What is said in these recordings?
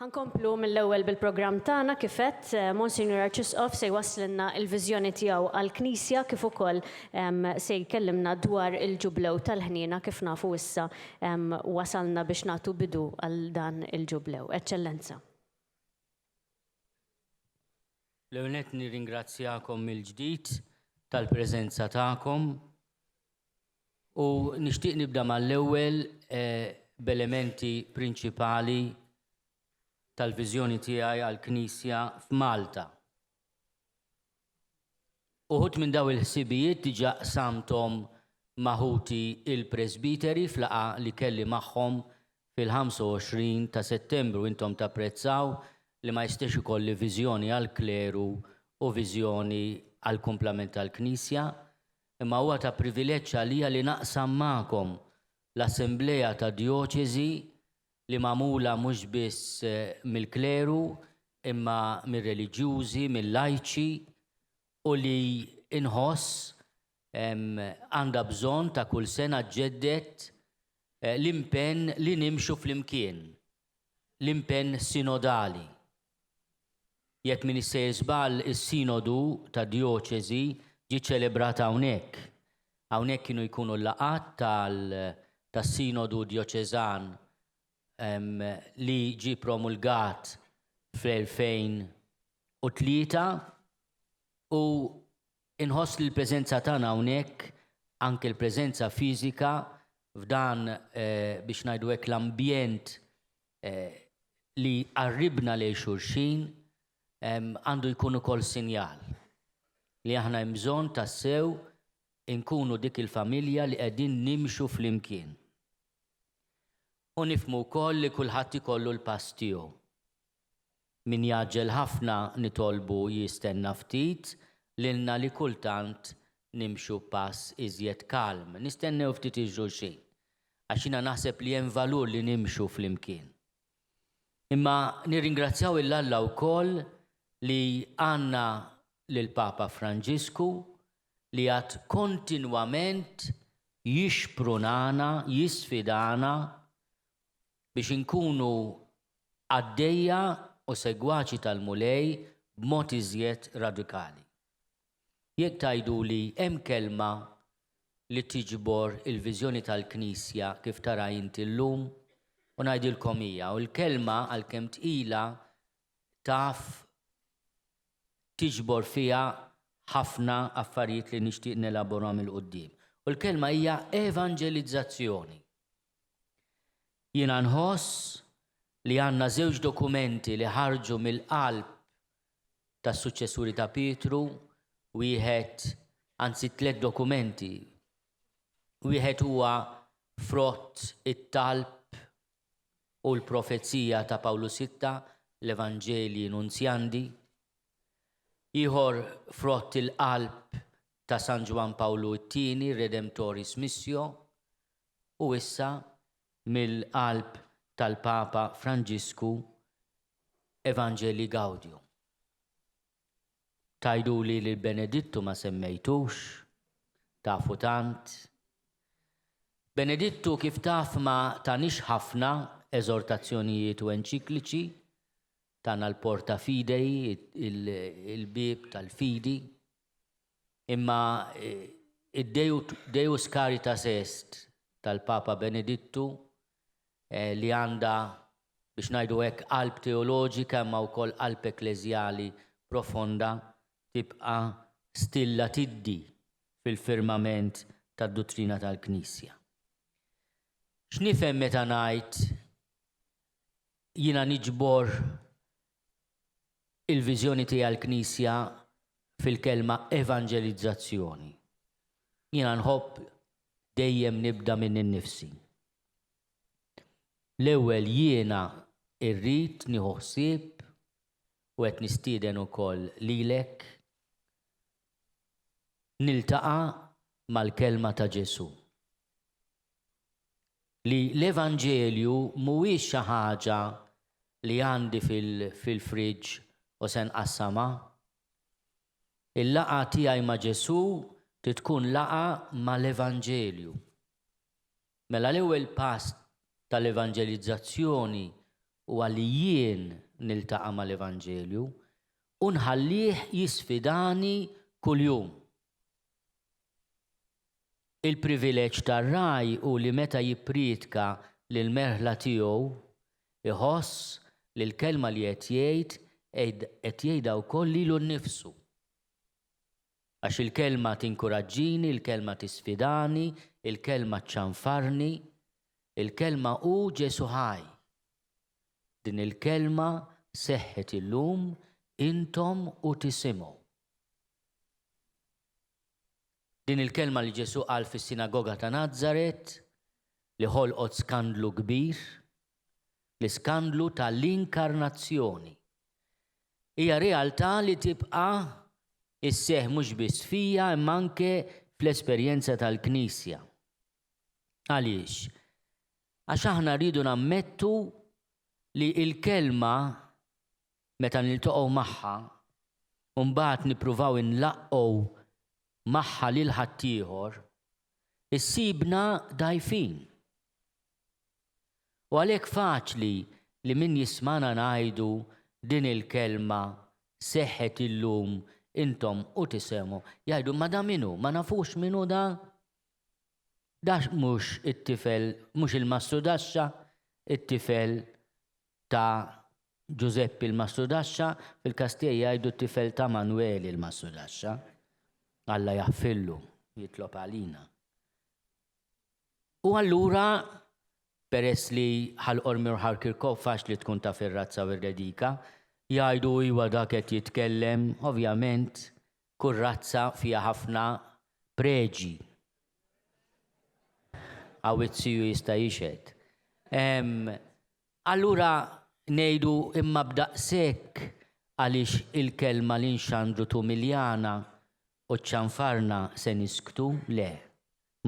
Ħa nkomplu mill-ewwel bil-programm tagħna kif għedt, Monsinjur Arċisqof se jwasslilna l-viżjoni tiegħu għall-Knisja kif ukoll se jkellimna dwar il-Ġublew tal-Ħniena kif nafu issa wasalna biex nagħtu bidu għal dan il-Ġublew. Eċċellenza. L-ewwel nett nirringrazzjakom mill-ġdid tal-preżenza tagħkom U nixtieq nibda mal-ewwel b'elementi prinċipali tal-viżjoni tiegħi għall-Knisja f'Malta. Uħud minn daw il-ħsibijiet diġà qsamthom ma' ħuti il-presbiteri f'laqgħa li kelli magħhom fil-25 ta' Settembru. Intom tapprezzaw li ma jistax ikolli viżjoni għall-kleru u viżjoni għall-kumplament tal-Knisja. Imma huwa ta' privileġġ għalija li naqsam magħkom l-assemblea ta' djoċesi li magħmula mhux biss mill-kleru imma mir-reliġjużi, mil-lajċi u li nħoss għandha bżonn ta' kull sena ġġedded l-impenn li nimxu flimkien, l-impenn sinodali. Jekk m'iniex sejjer żball, is-Sinodu tad-Djoċesi ġie ċċelebrat hawnhekk. Hawnhekk kienu jkunu l-laqgħat tas-Sinodu Djoċeżan li ġie promulgat fl-2003 u inħoss li l-preżenza tagħna hawnhekk, anke l-preżenza fiżika f'dan biex ngħidu hekk l-ambjent li jqarribna lejn xulxin għandu jkun ukoll sinjal li aħna hemm bżonn tassew inkunu dik il-familja li qegħdin nimxu flimkien. U nifhmu wkoll li kulħadd ikollu l-pass tiegħu. Min jgħaġġel ħafna nitolbu jistenna ftit lilna li kultant nimxu pass iżjed kalm. Nistennew ftit il-xulxin. Għax jiena naħseb li hemm valur li nimxu flimkien. Imma nirringrazzjaw 'il Alla wkoll li għandna lill-Papa Franġisku li għad kontinwament jixprunana, jisfidana biex inkunu qaddejja u segwaċi tal-Mulej b'mod iżjed radikali. Jekk tgħiduli hemm kelma li tiġbor il-viżjoni tal-Knisja kif tara inti llum, u ngħidilkom hija, u l-kelma għalkemm tqila taf tiġbor fiha ħafna affarijiet li nixtieq nelaborahom 'il quddiem. U l-kelma hija evanġelizzazzjoni. Jiena nħoss li għandna żewġ dokumenti li ħarġu mill-qalb tas-suċċessuri ta' Pietru, wieħed, anzi tlett dokumenti. Wieħed huwa frott it-talb u l-profezija ta' Pawlu Sitta, l-Evanġelji Nunzjandi. Ieħor frott il-qalb ta' San Ġwann Pawlu t-Tieni, Redemptoris Missio, u issa mill-qalb tal-Papa Franġisku, Evangelii Gaudium. Tgħiduli lil Benedittu ma semmejtux? Tafu tant. Benedittu kif taf ma tanix ħafna eżortazzjonijiet u enċikliċi, tana l-Porta Fidei, il-bieb tal-fidi, imma id-Deus Caritas Est tal-Papa Benedittu li għandha, biex ngħidu hekk, qalb teoloġika imma wkoll qalb ekkleżjali profonda, tibqa' stilla tiddi fil-firmament tad-duttrina tal-Knisja. X'nifhem meta ngħid jiena niġbor il-viżjoni tiegħi għall-Knisja fil-kelma evanġelizzazzjoni? Jiena nħobb dejjem nibda minni nnifsi. L-ewwel jiena rrid nieħu ħsieb u qed nistieden ukoll lilek niltaqa' mal-kelma ta' Ġesù. Li l-Evanġelju mhuwiex xi ħaġa li għandi fil-fridge u se nqassamha. Il-laqgħa tiegħi ma' Ġesù trid tkun laqgħa mal-Evanġelju. Mela l-ewwel pass tal-evanġelizzazzjoni huwa li jien niltaqa' mal-Evanġelju u nħallih jisfidani kuljum. Il-privileġġ tar-ragħaj hu li meta jipprietka lill-merħla tiegħu, iħoss li l-kelma li qed jgħid qed jgħidha wkoll lilu nnifsu. Għax il-kelma tinkuraġġini, il-kelma tisfidani, il-kelma ċċanfarni, il-kelma hu Ġesù ħaj. Din il-kelma seħħet illum intom u tisimgħu. Din il-kelma li Ġesù qal fis-sinagoga ta' Nazaret li ħolqot skandlu kbir, l-iskandlu tal-inkarnazzjoni. Hija realtà li tibqa' sseħħ mhux biss fija imma anke fl-esperjenza tal-Knisja. Għaliex? Għax aħna rridu nammettu li l-Kelma meta niltaqgħu magħha u mbagħad nippruvaw inlaqqgħu magħha lil ħaddieħor, issibna dgħajfin. U għalhekk faċli li min jismagħna ngħidu din il-kelma seħħet illum intom u tisemgħu, jgħidu imma da min hu? Ma nafux min hu da? Da mhux it-tifel, mhux il-mastrudaxxa, it-tifel ta' Ġużeppi l-mastrudaxxa, fil-każ tiegħi jgħidu t-tifel ta' Manweli l-mastrudaxxa. Alla jaħfirlu, jitlob għalina. U allura, peress li Ħal Qormi u Ħal Kirkop faċli tkun taf ir-razza u r-redika, jgħidu iwa dak qed jitkellem, ovvjament kull razza fiha ħafna preġji. Hawn iz-ziju jista' jixhed. Allura ngħidu imma b'daqshekk għaliex il-kelma li nxandru tumiljana u ċċanfarna se nisktu? Le.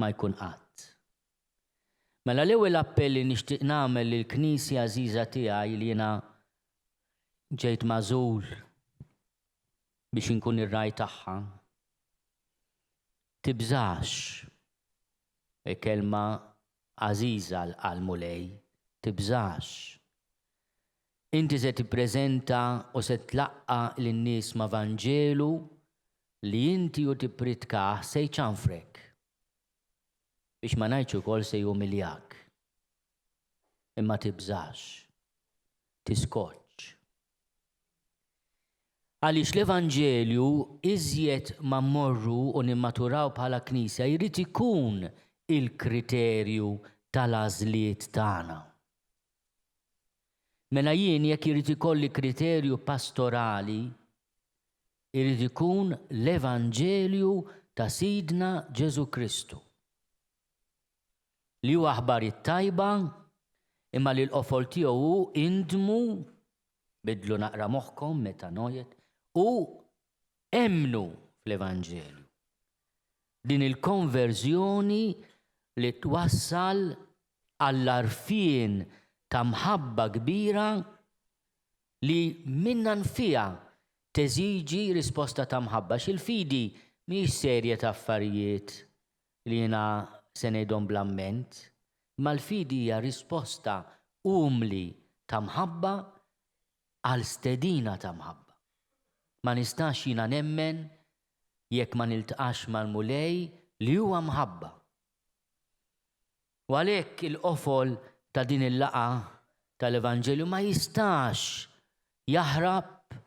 Ma jkun qatt. Mela l-ewwel appell li nixtieq nagħmel lill-Knisja għażiża tiegħi li jiena ġejt magħżul biex inkun ir-ragħaj tagħha, tibżax, hi kelma għażiża għall-Mulej, tibżax. Inti se tippreżenta u se tlaqqa' lin-nies ma' Vanġelu li inti u tippritkah se jċanfrek. Biex ma ngħidx ukoll se jumiljak. Imma tibżax. Tiskotx. Għaliex l-Evanġelju iżjed ma mmorru u nimmaturaw bħala Knisja jrid ikun il-kriterju tal-għażliet tagħna. Mela jien jekk irid ikolli kriterju pastorali, irid ikun l-Evanġelju ta' Sidna Ġesù Kristu. Li hu aħbar it-tajba, imma li l-qofol tiegħu hu indmu, biddlu naqra moħħkom metanoia, u emmnu fl-Evanġelju. Din il-konverżjoni li twassal għall-għarfien ta' mħabba kbira li minnha nfiha teżiġi risposta ta' mħabba. Għax il-fidi mhijiex serje ta' affarijiet li jiena se ngħidhom bl-amment, imma l-fidi hija risposta umli ta' mħabba għal stedina ta' mħabba. Ma nistax jiena nemmen jekk ma niltqax mal-Mulej li huwa mħabba. U għalhekk il-qofol ta' din il-laqgħa tal-Evanġelju ma jistax jaħrab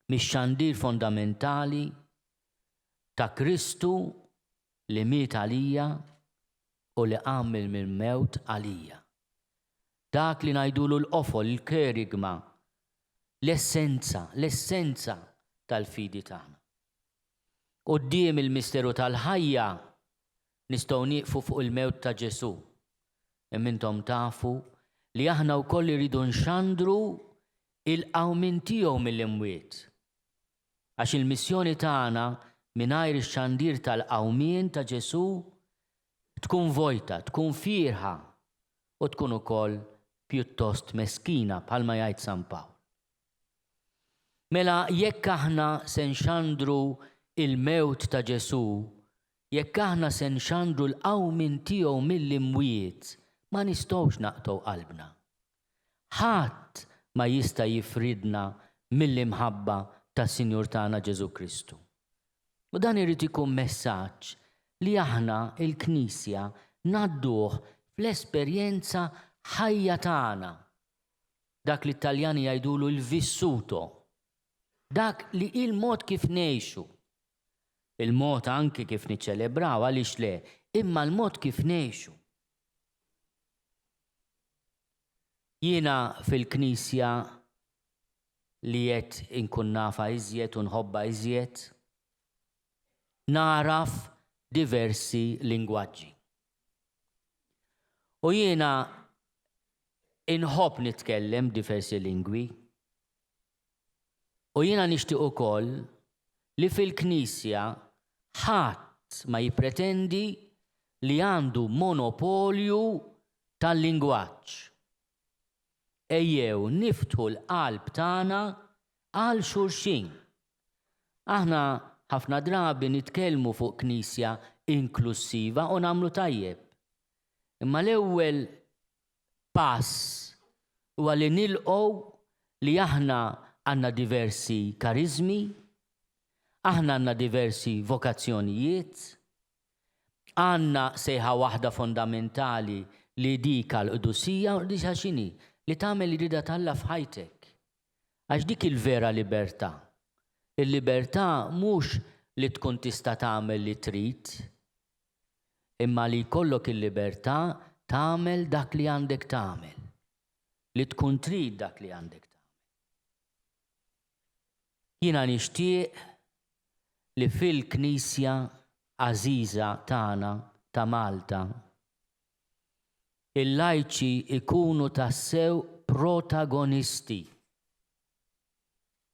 mix-xandir fondamentali ta' Kristu li miet għalija u li qam mill-mewt għalija. Dak li ngħidulu l-qofol, il-kerygma, l-essenza, l-essenza tal-fidi tagħna. Quddiem il-misteru tal-ħajja nistgħu nieqfu fuq il-mewt ta' Ġesù. Imma intom tafu li aħna wkoll irridu nxandru il-qawmien tiegħu mill-imwiet. Għax il-missjoni tagħna mingħajr ix-xandir tal-qawmien ta' Ġesù tkun vojta, tkun fierħa u tkun ukoll pjuttost meskina bħalma jgħid San Pawl. Mela jekk aħna se nxandru l-mewt ta' Ġesù, jekk aħna se nxandru l-qawmien tiegħu mill-imwiet, ma nistgħux naqtgħu qalbna. Ħadd ma jista' jifridna mill-imħabba tas-Sinjur tagħna Ġesù Kristu. U dan irid ikun messaġġ li aħna, il-Knisja, ngħadduh fl-esperjenza ħajja tagħna. Dak li t-Taljani jgħidulu il-vissuto. Dak li il-mod kif ngħixu. Il-mod anki kif niċċelebraw, għaliex le, imma l-mod kif ngħixu. Jiena fil-Knisja li qed inkun nafha iżjed u nħobbha iżjed, nagħraf diversi lingwaġġi. U jiena inħobb nitkellem diversi lingwi. U jiena nixtieq ukoll li fil-Knisja ħadd ma jippretendi li għandu monopolju tal-lingwaġġ. Ejjew niftħu l-qalb tagħna għal xulxin. Aħna ħafna drabi nitkellmu fuq Knisja inklussiva u nagħmlu tajjeb. Imma l-ewwel pass huwa li nilqgħu li aħna għandna diversi kariżmi, aħna għandna diversi vokazzjonijiet, Għandna sejħa waħda fondamentali li dik għall-qdusija u l-qdusija x'inhi? Li tagħmel ir-rieda t'Alla f'ħajtek. Għax dik il-vera libertà. Il-libertà mhux li tkun tista' tagħmel li trid, imma li jkollok il-libertà tagħmel dak li għandek tagħmel. Li tkun trid dak li għandek tagħmel. Jiena nixtieq li fil-Knisja għażiża tagħna ta' Malta, il-lajċi jkunu tassew protagonisti.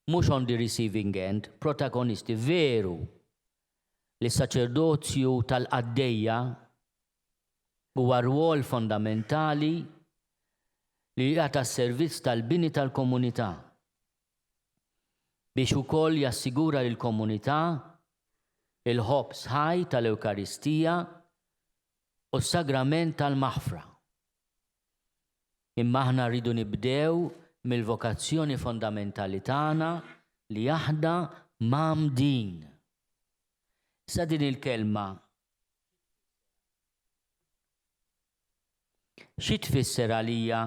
Mhux on the receiving end, protagonisti. Veru li s-saċerdozju tal-qaddejja huwa rwol fondamentali li qiegħed għas-servizz tal-bini tal-komunità. Biex ukoll jassigura lill-komunità l-ħobż ħaj tal-Ewkaristija u s-sagrament tal-maħfra. Imma aħna rridu nibdew mill-vokazzjoni fondamentali tagħna li aħna mgħammdin. Issa din il-kelma Xi tfisser għalija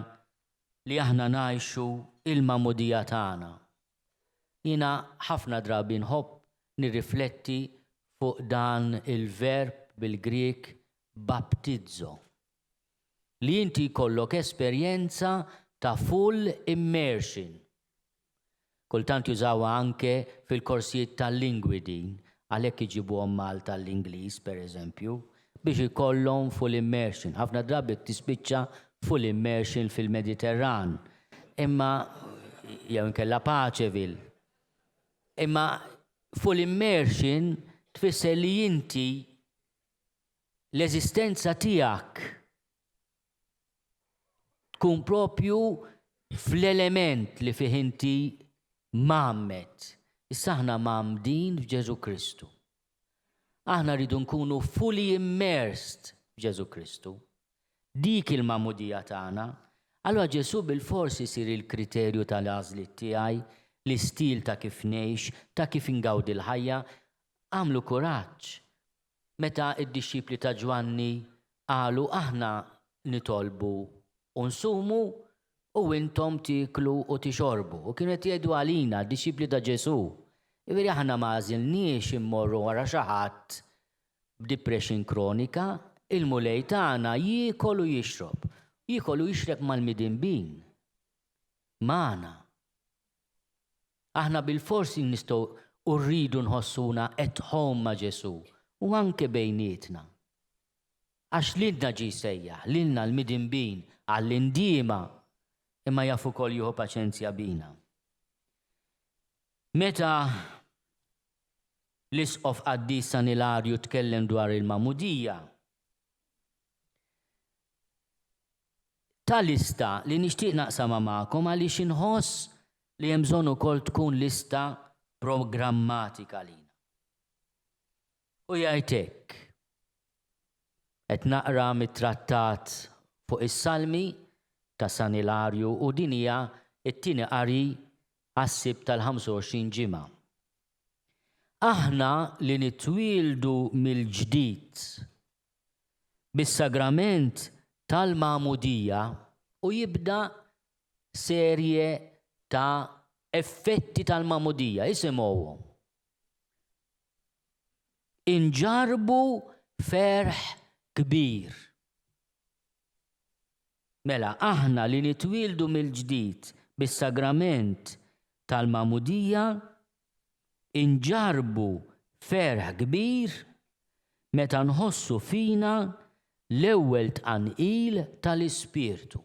li aħna ngħixu il-magħmudija tagħna? Jiena ħafna drabi nħobb nirrifletti fuq dan il-verb bil-Grieg baptizo. Li inti jkollok esperjenza ta' full immersion. Kultant jużawha anke fil-korsijiet tal-lingwi din, għalhekk iġibuhom Malta l-Ingliż, per eżempju, biex ikollhom full immersion. Ħafna drabi tispiċċa full immersion fil-Mediterran, imma jew inkella Paceville. Imma full immersion tfisser li inti l-eżistenza tiegħek Tkun propju fl-element li fih inti mgħammed. Issa aħna mgħammdin f'Ġesù Kristu. Aħna rridu nkunu fully immersed f'Ġesù Kristu. Dik il-magħmudija tagħna. Allura Ġesù bilfors isir il-kriterju tal-għażliet tiegħi, l-istil ta' kif ngħix, ta' kif ingawdi l-ħajja. Agħmlu kuraġġ. Meta d-dixxipli ta' Ġwanni qalu aħna nitolbu u nsumu u intom tieklu u tixorbu. U kienu qed jgħidu għalina, d-dixxipli ta' Ġesù. Jiġifieri aħna ma għażilniex immorru wara xi ħadd b'depression kronika, il-Mulej tagħna jiekol u jixrob. Jiekol u jixreb mal-midinbin. Magħna. Aħna bilfors nistgħu u rridu nħossuna at home ma' Ġesù u anke bejnietna. Għax lilna ġie jsejjaħ, lilna l-midinbin għall-indiema, imma jaf ukoll jieħu paċenzja bina. Meta l-Isqof Qaddis San Ilarju tkellem dwar il-magħmudija, ta lista li nixtieq naqsamha magħkom għaliex inħoss li hemm bżonn ukoll tkun lista programmatika għalina. U jgħid hekk, qed naqra mit-trattat fuq is-Salmi. ta' San Ilarju u din hija t-tieni qari għas-Sibt tal-25 ġimgħa. Aħna li nitwieldu mill-ġdid bis-sagrament tal-magħmudija u jibda serje ta' effetti tal-magħmudija, isimgħuhom. Inġarrbu ferħ kbir. Mela, aħna li nitwieldu mill-ġdid bis-sagrament tal-magħmudija, inġarrbu ferħ kbir meta nħossu fina l-ewwel tqanqil tal-Ispirtu.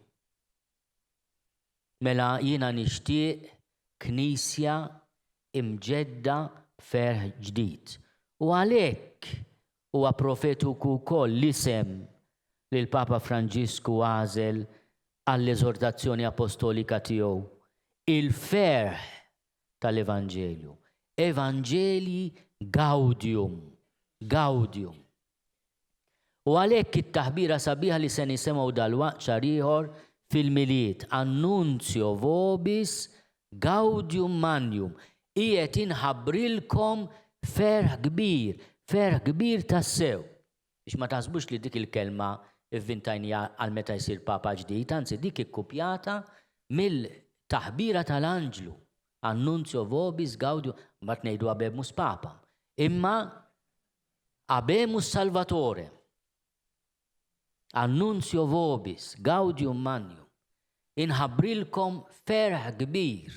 Mela jiena nixtieq Knisja imġedda b'ferħ ġdid. U għalhekk huwa profetiku wkoll l-isem li l-Papa Franġisku għażel għall-eżortazzjoni apostolika tiegħu, il-ferħ tal-Evanġelju, Evangelii Gaudium, Gaudium. U għalhekk it-taħbira sabiħa li se nisimgħu dalwaqt xahar ieħor fil-Milied, Annunzio vobis gaudium magnum, qiegħed inħabbrilkom ferħ kbir, ferħ kbir tassew. Biex ma taħsbux li dik il-kelma vvintajniha għal meta jsir Papa ġdid, anzi dik ikkupjata mill-taħbira tal-anġlu, Annunzio vobis gaudium, mbagħad ngħidu Habemus Papam. Imma Habemus Salvatorem, Annunzio vobis gaudium magnum, inħabbrilkom ferħ kbir.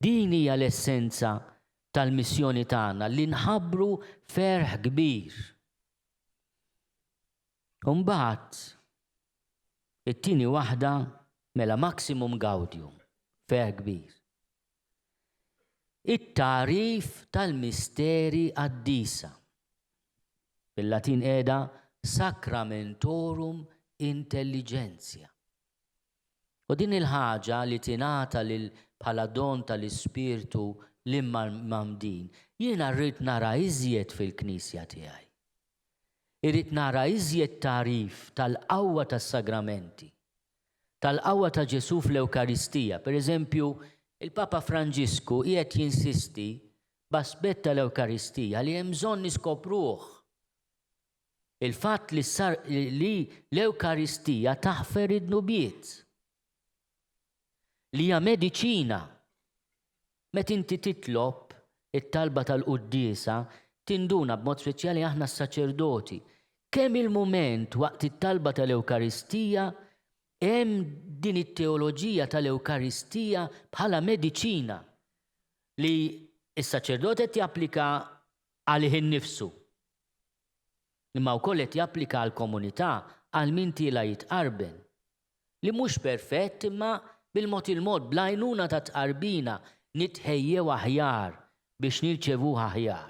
Din hija l-essenza tal-missjoni tagħna, li nħabbru ferħ kbir. U mbagħad it-tieni waħda mela maximum gaudium, ferħ kbir. It-tagħrif tal-misteri qaddisa. Bil-Latin qiegħda sacramentorum intelligentia. U din il-ħaġa li tingħata lil bħala don tal-Ispirtu lill-mgħammdin, jiena rrid nara iżjed fil-Knisja tiegħi. Irrid nara iżjed tagħrif tal-qawwa tas-sagramenti, tal-qawwa ta' Ġesù fl-Ewkaristija. Per eżempju, il-Papa Franġisku qiegħed jinsisti b'aspett tal-Ewkaristija li hemm bżonn niskopruh. Il-fatt li sar li l-Ewkaristija taħfer id-dnubiet. Li hija mediċina. Meta inti titlob it-talba tal-quddiesa, tinduna b'mod speċjali aħna s-saċerdoti, kemm il-mument waqt it-talba tal-Ewkaristija hemm din it-teoloġija tal-Ewkaristija bħala mediċina li s-saċerdot qed japplika għalih innifsu. Imma wkoll qed japplika għall-komunità, għal min tiela' jitqarben. Li mhux perfett imma bil-mod il-mod bl-għajnuna tat-tqarbina nitħejjew aħjar biex nirċevuh aħjar.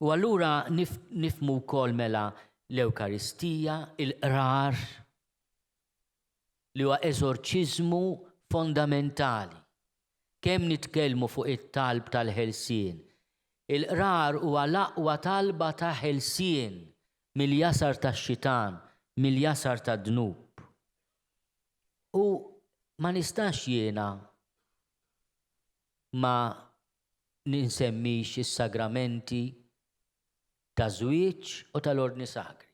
U allura nifhmu wkoll mela l-Ewkaristija, il-qrar, li huwa eżorċiżmu fondamentali. Kemm nitkellmu fuq it-talb tal-ħelsien. Il-qrar huwa l-aqwa talba ta' ħelsien mill-jasar tax-xitan, mill-jasar tad-dnub. U ma nistax jiena ma ninsemmix is-sagramenti taż-żwieġ u tal-ordni sagri.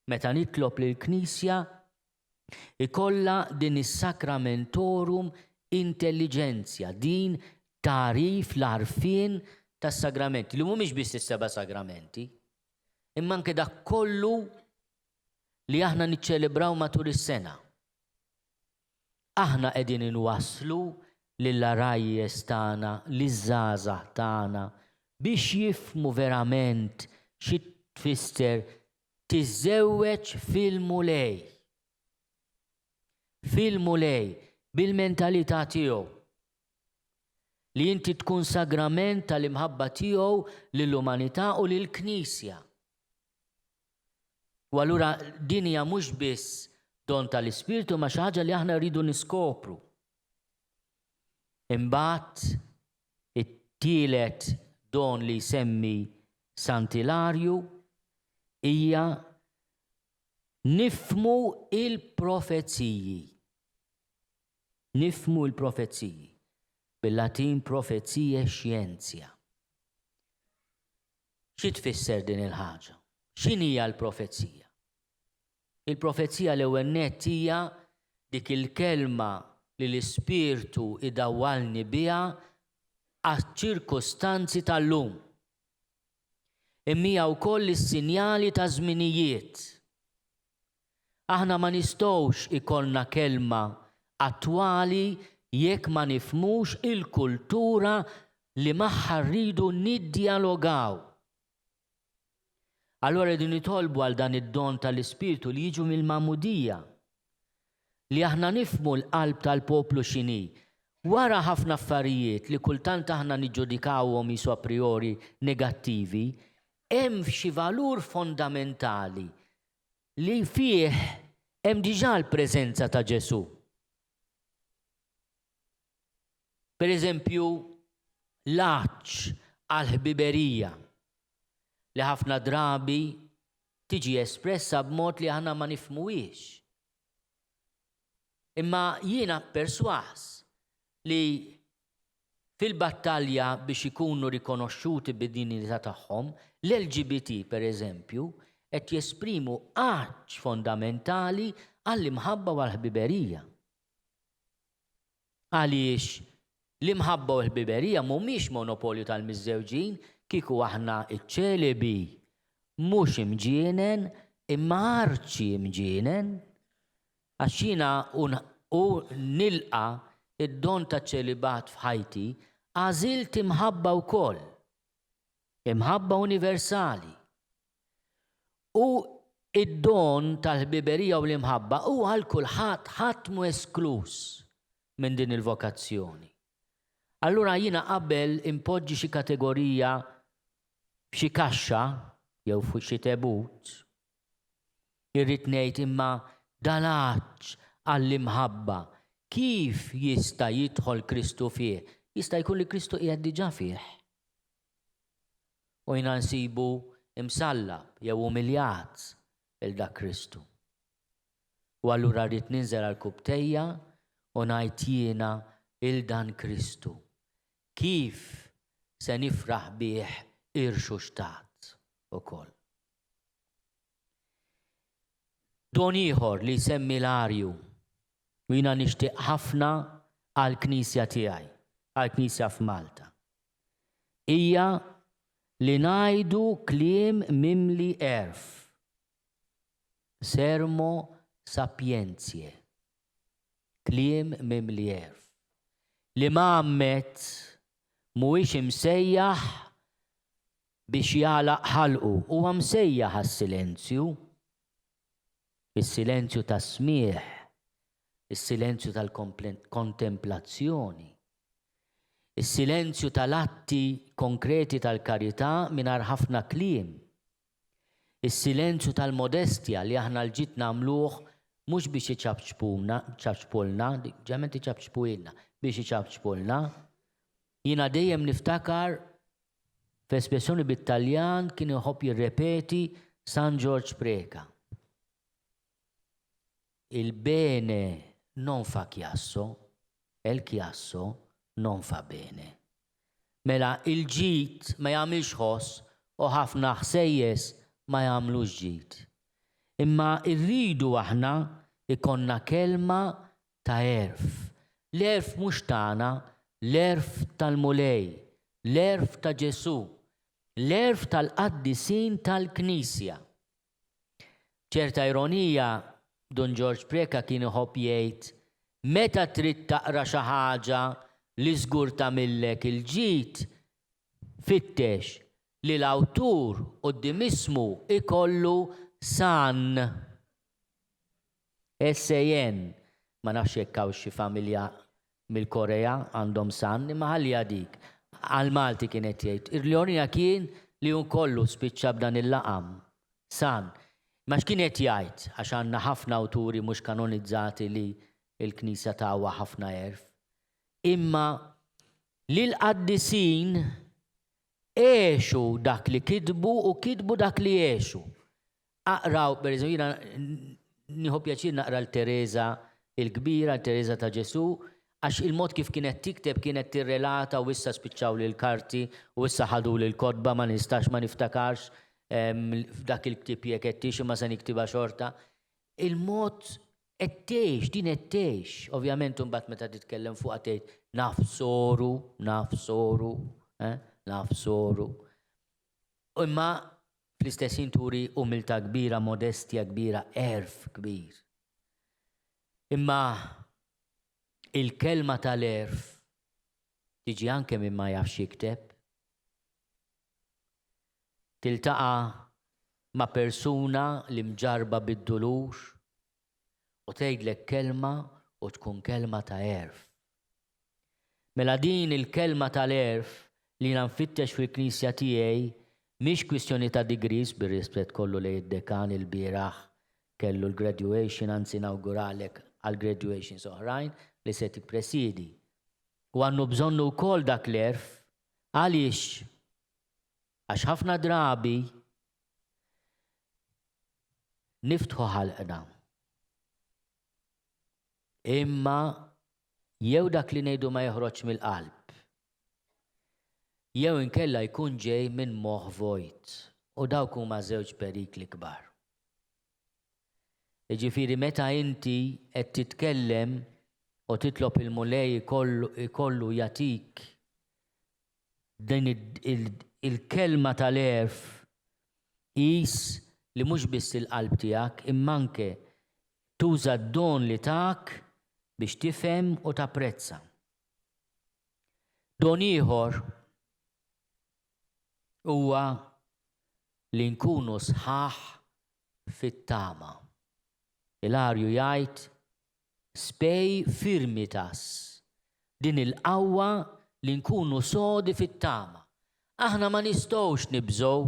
Meta nitlob lill-Knisja Ikollha din is-sacramentorum intelligentia, din tagħrif, l-għarfien tas-sagramenti, li mhumiex biss is-seba' sagramenti, imma anke dak kollu li aħna niċċelebraw matul is-sena. Aħna qegħdin inwasslu lill-għarajjes tagħna, liż-żgħażagħ tagħna biex jifhmu verament xi tfisser Tiżżewweġ fil-Mulej. Fil-Mulej, bil-mentalità tiegħu. Li inti tkun sagrament tal-imħabba tiegħu lill-umanità u lill-Knisja. U allura din hija mhux biss don tal-Ispirtu ma xi ħaġa li aħna rridu niskopru. Imbagħad it-tielet don li jsemmi Sant'Ilarju hija Nifhmu l-profeziji. Nifhmu l-profeziji. Bil-Latin prophetiae scientia. Xi tfisser din il-ħaġa? X'inhija l-profezija? Il-profezija l-ewwel nett hija dik il-kelma li l-Ispirtu idawwalni biha għaċ-ċirkustanzi tal-lum. Imma hija wkoll is-sinjali taż-żminijiet. Aħna ma nistgħux ikollna kelma attwali jekk ma nifhmux il-kultura li magħha rridu niddjalogaw. Allura rridu nitolbu għal dan id-don tal-Ispirtu li jiġu mill-magħmudija. Li aħna nifhmu l-qalb tal-poplu x'inhi. Wara ħafna affarijiet li kultant aħna niġġudikawhom qisu a priori negattivi, hemm xi valur fondamentali li fih hemm diġà l-preżenza ta' Ġesù. Per eżempju, l-għatx għall-ħbiberija li ħafna drabi tiġi espressa b'mod li aħna ma nifhmuhiex. Imma jiena persważ li fil-battalja biex ikunu rikonoxxuti bid-dinjità tagħhom, l-LGBT, per eżempju, qed jesprimu għatx fondamentali għall-imħabba u għall-ħbiberija. Għaliex l-imħabba u l-ħbiberija mhumiex monopolju tal-miżżewġin, kieku aħna ċ-ċelibi mhux imġienen imma arċi imġienen. Għax jiena u nilqa' d-don taċ-ċelibat f'ħajti, għażilt imħabba wkoll. Imħabba universali. U d-don tal-ħbiberija u l-imħabba hu għal kulħadd, ħadd mhu eskluż minn din il-vokazzjoni. Allura jiena qabel inpoġġi xi kategorija f'xi kaxxa jew fuq xi tebut, irrid ngħid imma dal-għatx għall-imħabba kif jista' jidħol Kristu fih? Jista' jkun li Kristu qiegħed diġà fih. U jiena nsibu msallab jew umiljat 'il dak Kristu. U allura rrid ninżel għal kubbtejja u ngħid jiena 'il dan Kristu. Kif se nifraħ bih irxuxtat ukoll. Don ieħor li jsemmi l-arju u jiena nixtieq ħafna għall-Knisja tiegħi, għall-Knisja f'Malta. Hija li ngħidu kliem mimli għerf, sermo sapientiae, kliem mimli għerf. L-imgħammed mhuwiex imsejjaħ biex jagħlaq ħalqu, huwa msejjaħ għas-silenzju. Is-silenzju tas-smigħ, is-silenzju tal-kontemplazzjoni, is-silenzju tal-atti konkreti tal-karità mingħajr ħafna kliem, is-silenzju tal-modestja li aħna l-ġid nagħmluh mhux biex iċapċpuna, ċapċpulna, ġeneralment iċapċpuilna, biex iċapċpulna. Jiena dejjem niftakar F'espressjoni bit-Taljan kien iħobb jirrepeti San Ġorġ Preca, Il bene non fa chiasso e il chiasso non fa bene. Mela il-ġid ma jagħmilx ħoss u ħafna ħsejjes ma jagħmlux ġid. Imma rridu aħna jkollna kelma ta' għerf. L-għerf mhux tagħna, l-għerf tal-Mulej, l-għerf ta' Ġesù, l-għerf tal-qaddisin tal-Knisja. B'ċerta ironija, Dun Ġorġ Preca kien iħobb jgħid, Meta trid taqra xi ħaġa li żgur tagħmillek il-ġid, fittex li l-awtur quddiem ismu jkollu San. SAN, ma nafx jekk hawnx xi familja mill-Korea għandhom San, imma ħalliha dik. Għall-Malti kien qed jgħid. L-ironija kien li hu kollu spiċċa b'dan il-laqam, San. Imma x'kien qed jgħid, għax għandna ħafna awturi mhux kanonizzati li l-Knisja tawha ħafna għerf. Imma li l-qaddisin għexu dak li kitbu u kitbu dak li għexu. Aqraw, per eżempju, jiena nieħu pjaċir naqra l-Tereża il-Kbira, l-Tereża ta' Ġesù, għax il-mod kif kienet tikteb kienet tirrelata u issa spiċċaw li l-karti u issa ħadu li l-kotba ma nistax ma niftakarx f'dak il-ktieb jekk qed imma se niktibha xorta. Il-mod qed tgħix, din qed tgħix. Ovvjament imbagħad meta titkellem fuqha tgħid naf soru, naf soru, eh, naf soru. Imma fl-istess ħin turi umiltà kbira, modestja kbira, għerf kbir. Imma il-kelma tal-għerf tiġi anke minn ma jafx jikteb. Tiltaqa' ma' persuna li mġarrba bid-dulur u tgħidlek kelma u tkun kelma ta' għerf. Mela din il-kelma tal-għerf li jiena nfittex fil-Knisja tiegħi mhix kwistjoni ta' degrees, bir-rispett kollu lejn id-dekan ilbieraħ kellu l-graduation anzi nawguralek għal graduations oħrajn li se tippresiedi. U għandu bżonnu wkoll dak l-għerf. Għaliex? Għax ħafna drabi niftħu ħalqna. Imma jew dak li ngħidu ma joħroġx mill-qalb, jew inkella jkun ġej minn moħħ vojt. U dawk huma żewġ perikli kbar. Jiġifieri meta inti qed titkellem u titlob il-Mulej ikollu jagħtik din il-kelma tal-għerf, qis li mhux biss il-qalb tiegħek imma anke tuża d-don li tak biex tifhem u tapprezza. Don ieħor huwa li nkunu sħaħ fit-tama. Ilarju jgħid spei firmitas, din il-qawwa li nkunu sodi fit-tama. Aħna ma nistgħux nibżgħu.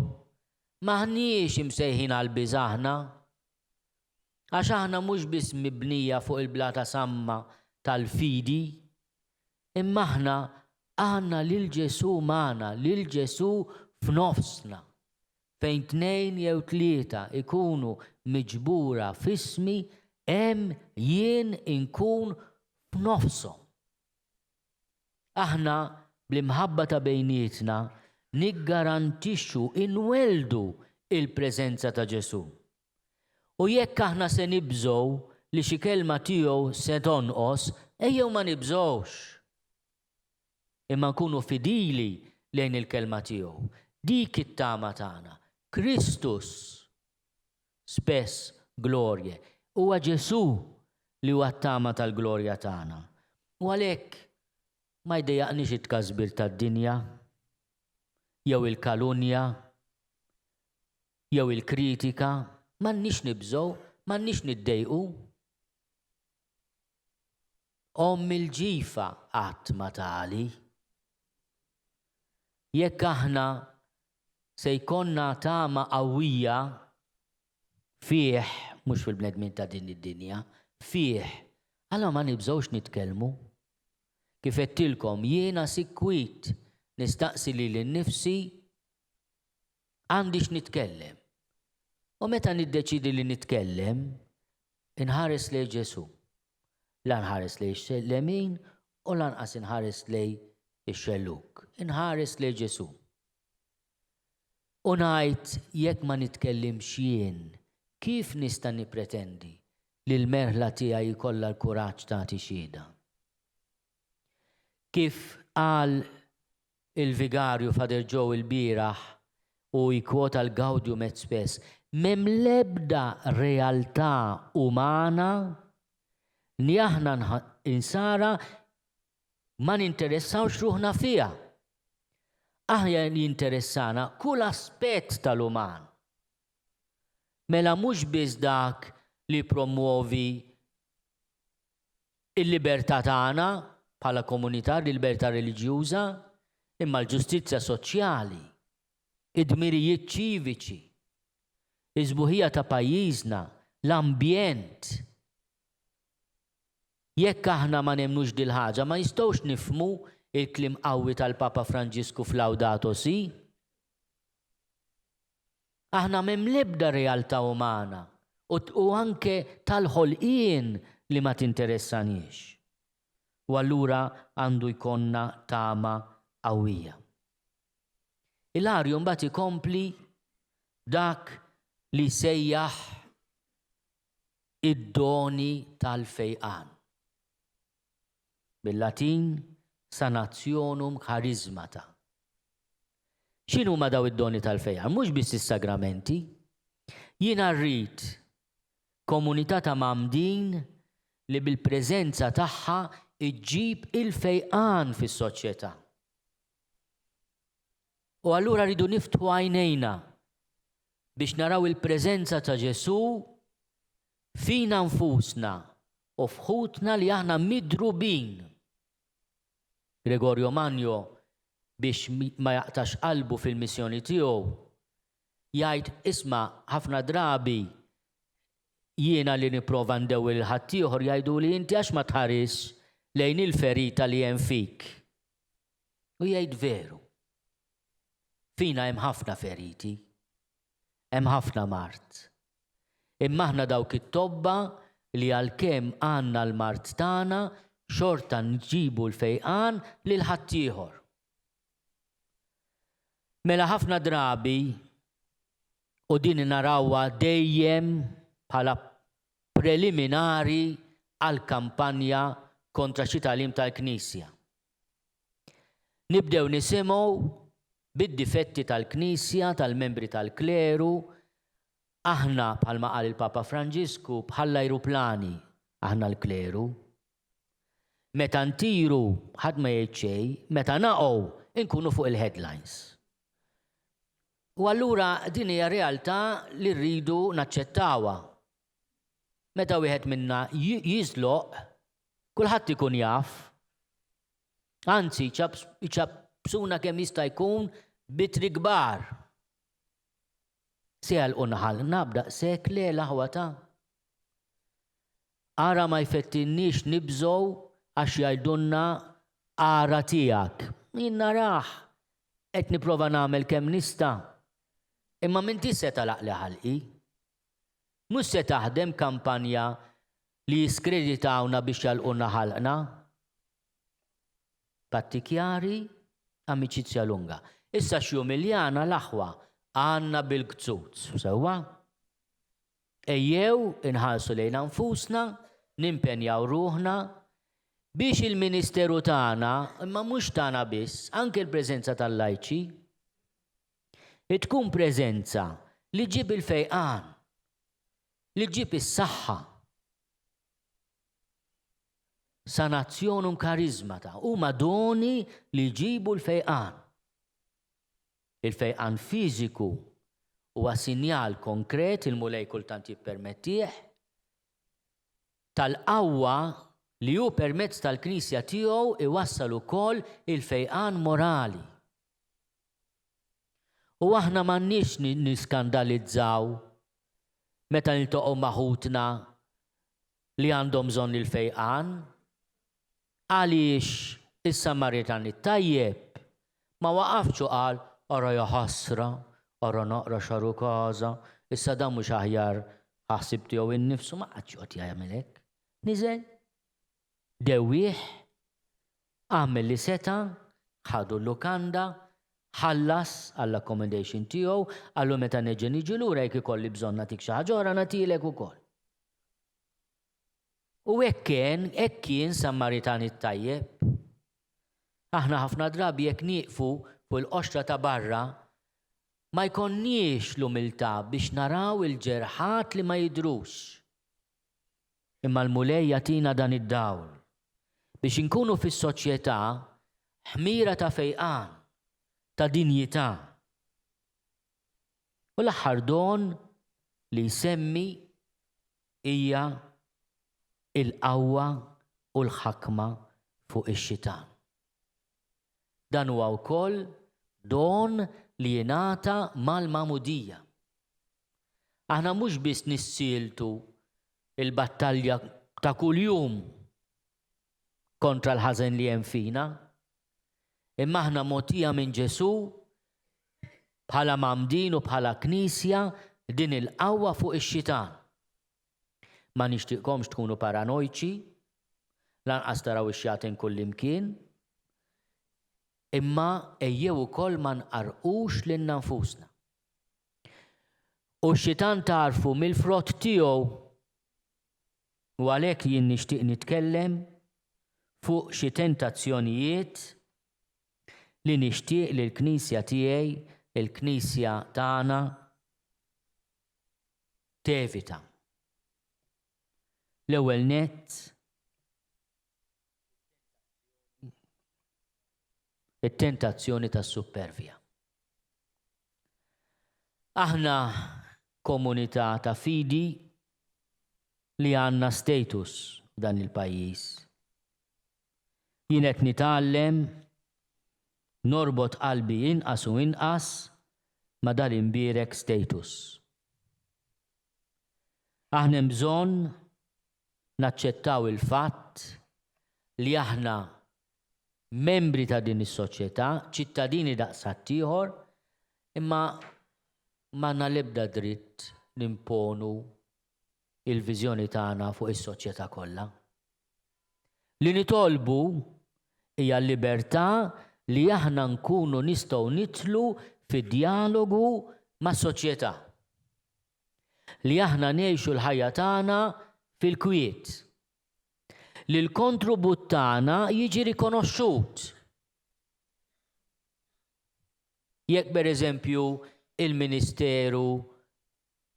M'aħniex imsejħin għall-biża' aħna. Għax aħna mhux biss mibnija fuq il-blata samma tal-fidi, imma aħna għandna lil Ġesù magħna, lil Ġesù f'nofsna. Fejn tnejn jew tlieta jkunu miġbura f'ismi, hemm jien inkun f'nofshom. Aħna bl-imħabba ta' bejnietna niggarantixxu, inwelldu l-preżenza ta' Ġesù. U jekk aħna se nibżgħu li xi kelma tiegħu se tonqos, ejjew ma nibżgħux. Imma nkunu fidili lejn il-kelma tiegħu. Dik it-tama tagħna. Christus spes gloriae. Huwa Ġesù li huwa t-tama tal-glorja tagħna. U għalhekk ma jdejjaqniex it-tkasbir tad-dinja jew il-kalunja jew il-kritika, m'għandniex nibżgħu, m'għandniex niddejqu. Omm il-ġifa qatt ma tagħli. Jekk aħna se jkollna tama qawwija fih, mhux fil-bnedmin ta' din id-dinja, fih, allura ma nibżgħux nitkellmu. Kif għedtilkom, jiena sikwit nistaqsi lili nnifsi Għandi x'nitkellem. U meta niddeċiedi li nitkellem, inħares lejn Ġesù. La nħares lejn lemin u lanqas inħares lejn ix-xellug. Inħares lejn Ġesù. U ngħid jekk ma nitkellimx jien, kif nista' nippretendi li l-merħla tiegħi jkollha l-kuraġġ tagħti xhieda? Kif qal Il-Vigarju Father Joe ilbieraħ u jkwota l-Gaudium et Spes, M'hemm l-ebda realtà umana li aħna Insara ma ninteressawx ruħna fiha. Aħna jinteressana kull aspett tal-uman. Mela mhux biss dak li jippromwovi il-libertà tagħna bħala komunità, il-libertà reliġjuża, imma l-ġustizzja soċjali, id-dmirijiet ċiviċi, is-sbuħija ta' pajjiżna, l-ambjent. Jekk aħna ma nemmnux dil-ħaġa ma nistgħux nifhmu l-kliem qawwi tal-Papa Franġisku f'Laudato Si. Aħna m'hemm l-ebda realtà umana u anke tal-ħolqien li ma tinteressaniex. U allura għandu jkollna tama qawwija. Ilarju mbagħad ikompli dak li jsejjaħ id-doni tal-fejqan. Bil-Latin sanationum charismata. X'inhuma daw id-doni tal-fejqan? Mhux biss is-sagramenti. Jiena rrid komunità ta' mgħammdin li bil-preżenza tagħha ġġib il-fejqan fis-soċjetà. U allura rridu niftħu għajnejna biex naraw il-preżenza ta' Ġesù fina nfusna u f'ħutna li aħna midrubin. Gregorio Magno biex ma jaqtax qalbu fil-missjoni tiegħu jgħid isma' ħafna drabi jiena li nipprova ndewwi lil ħaddieħor jgħiduli inti għax ma tħarisx lejn il-ferita li hemm fik. U jgħid veru. Fina hemm ħafna feriti. Hemm ħafna mard. Imma aħna dawk it-tobba li għalkemm għandna l-mard tagħna xorta nġibu l-fejqan lil ħaddieħor. Mela ħafna drabi, u din narawha dejjem bħala preliminari għal kampanja kontra xi tagħlim tal-Knisja. Nibdew nisimgħu bid-difetti tal-Knisja, tal-membri tal-kleru, aħna bħalma qal il-Papa Franġisku bħall-ajruplani aħna l-kleru. Meta ntiru ħadd ma jgħid xejn, meta naqgħu nkunu fuq il-headlines. U allura din hija realtà li rridu naċċettawha. Meta wieħed minna jiżloq, kulħadd ikun jaf. Anzi, iċappsuna kemm jista' jkun b'ittri kbar. Se jagħlqulna ħalqna b'daqshekk le l-aħwa ta'. Ara ma jfettilniex nibżgħu għax jgħidulna ara tiegħek. Jien narah, qed nipprova nagħmel kemm nista'. Imma m'intix se tagħlaqli ħalqi. Mhux se taħdem kampanja li jiskreditawna biex jagħlqulna ħalqna. Patti chiari, amicizia lunga. Issa x'jumiljana l-aħwa għandna bil-kzuz, sewwa? Ejjew inħarsu lejna nfusna, nimpenjaw ruħna biex il-ministeru tagħna, imma mhux tagħna biss, anke l-preżenza tal-lajċi, Tkun preżenza li ġġib il-fejqan, li ġġib is-saħħa. Sanationum charismata huma doni li jġibu l-fejqan. Il-fejqan fiżiku huwa sinjal konkret, il-Mulej kultant jippermettih, tal-qawwa li hu permezz tal-Knisja tiegħu iwassal ukoll il-fejqan morali. U aħna m'għandniex niskandalizzaw meta niltaqgħu ma' ħutna li għandhom bżonn il-fejqan. Għaliex is-Samaritan it-tajjeb ma waqafx u qal, Ara jaħasra, ara naqra x'għarukaża, issa dan mhux aħjar ħa ħsieb tiegħu innifsu, ma qagħadx joqgħod jagħmel hekk. Niżel, dewwieh, Għamel li seta', ħadu l-lukanda, ħallas għall-accommodation tiegħu, qallu meta nerġa' niġi lura jekk ikolli bżonn nagħtik xi ħaġa oħra nagħtielek ukoll. U hekk kien, hekk kien Sammaritan it-tajjeb. Aħna ħafna drabi jekk nieqfu fuq il-qoxra ta' barra, ma jkollniex l-umiltà biex naraw il-ġerħat li ma jidhrux. Imma l-Mulej jagħtina dan id-dawl biex inkunu fis-soċjetà ħmira ta' fejqan, ta' dinjità. U l-aħħar don li jsemmi hija l-qawwa u l-ħakma fuq ix-xitan. Dan huwa wkoll don li jingħata mal-magħmudija. Aħna mhux biss nissieltu l-battalja ta' kuljum kontra l-ħażen li hemm fina, imma aħna mogħtija minn Ġesù. Bħala mgħammdin u bħala Knisja din il-qawwa fuq ix-xitan. Ma nixtieqkomx tkunu paranojċi, lanqas taraw ix-xjaten kullimkien, imma ejjew ukoll ma nqarrqux lilna nfusna. U x-xitan tagħrfu mill-frott tiegħu. U għalhekk jien nixtieq nitkellem fuq xi tentazzjonijiet li nixtieq li l-Knisja tiegħi, il-Knisja tagħna, tevita. L-ewwel nett, it-tentazzjoni tas-suppervja. Aħna komunità ta' fidi li għandna status f'dan il-pajjiż. Jien qed nitgħallem norbot qalbi inqas u inqas ma' dal-imbierek status. Aħna hemm bżonn naċċettaw il-fatt li aħna membri ta' din is-soċjetà, ċittadini daqs ħaddieħor, imma m'għandna l-ebda dritt nimponu l-viżjoni tagħna fuq is-soċjetà kollha. Li nitolbu hija l-libertà li aħna nkunu nistgħu nidħlu fi djalogu mas-soċjetà. Li aħna ngħixu l-ħajja tagħna fil-kwiet. Li l-kontribut tagħna jiġi rikonoxxut. Jekk pereżempju il-Ministeru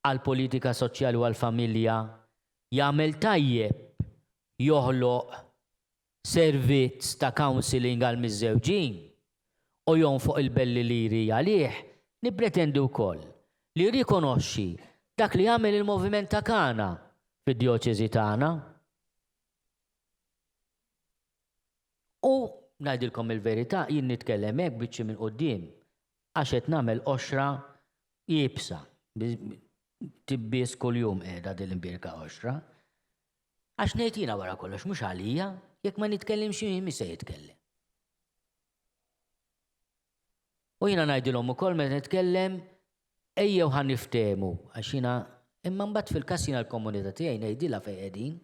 għall-Politika Soċjali u għall-Familja jagħmel tajjeb joħloq servizz ta' counselling għall-miżżewġin u jonfoq il-belli liri għalih, nippretendi wkoll li jirrikonoxxi dak li għamel il-Moviment ta' Kana fid-djoċesi tagħna. U, ngħidilkom il-verità, jien nitkellem hekk biċċi minn quddiem għax qed nagħmel qoxra iebsa. Tibbies kuljum qiegħda din l-imbierka qoxra. Għax ngħid jiena wara kollox mhux għalija, jekk ma nitkellimx jien min se jitkellem? U jiena ngħidilhom ukoll meta nitkellem ejjew ħa niftehmu għax jiena imma mbagħad fil-każ jiena l-komunità tiegħi ngħidilha fejn qegħdin.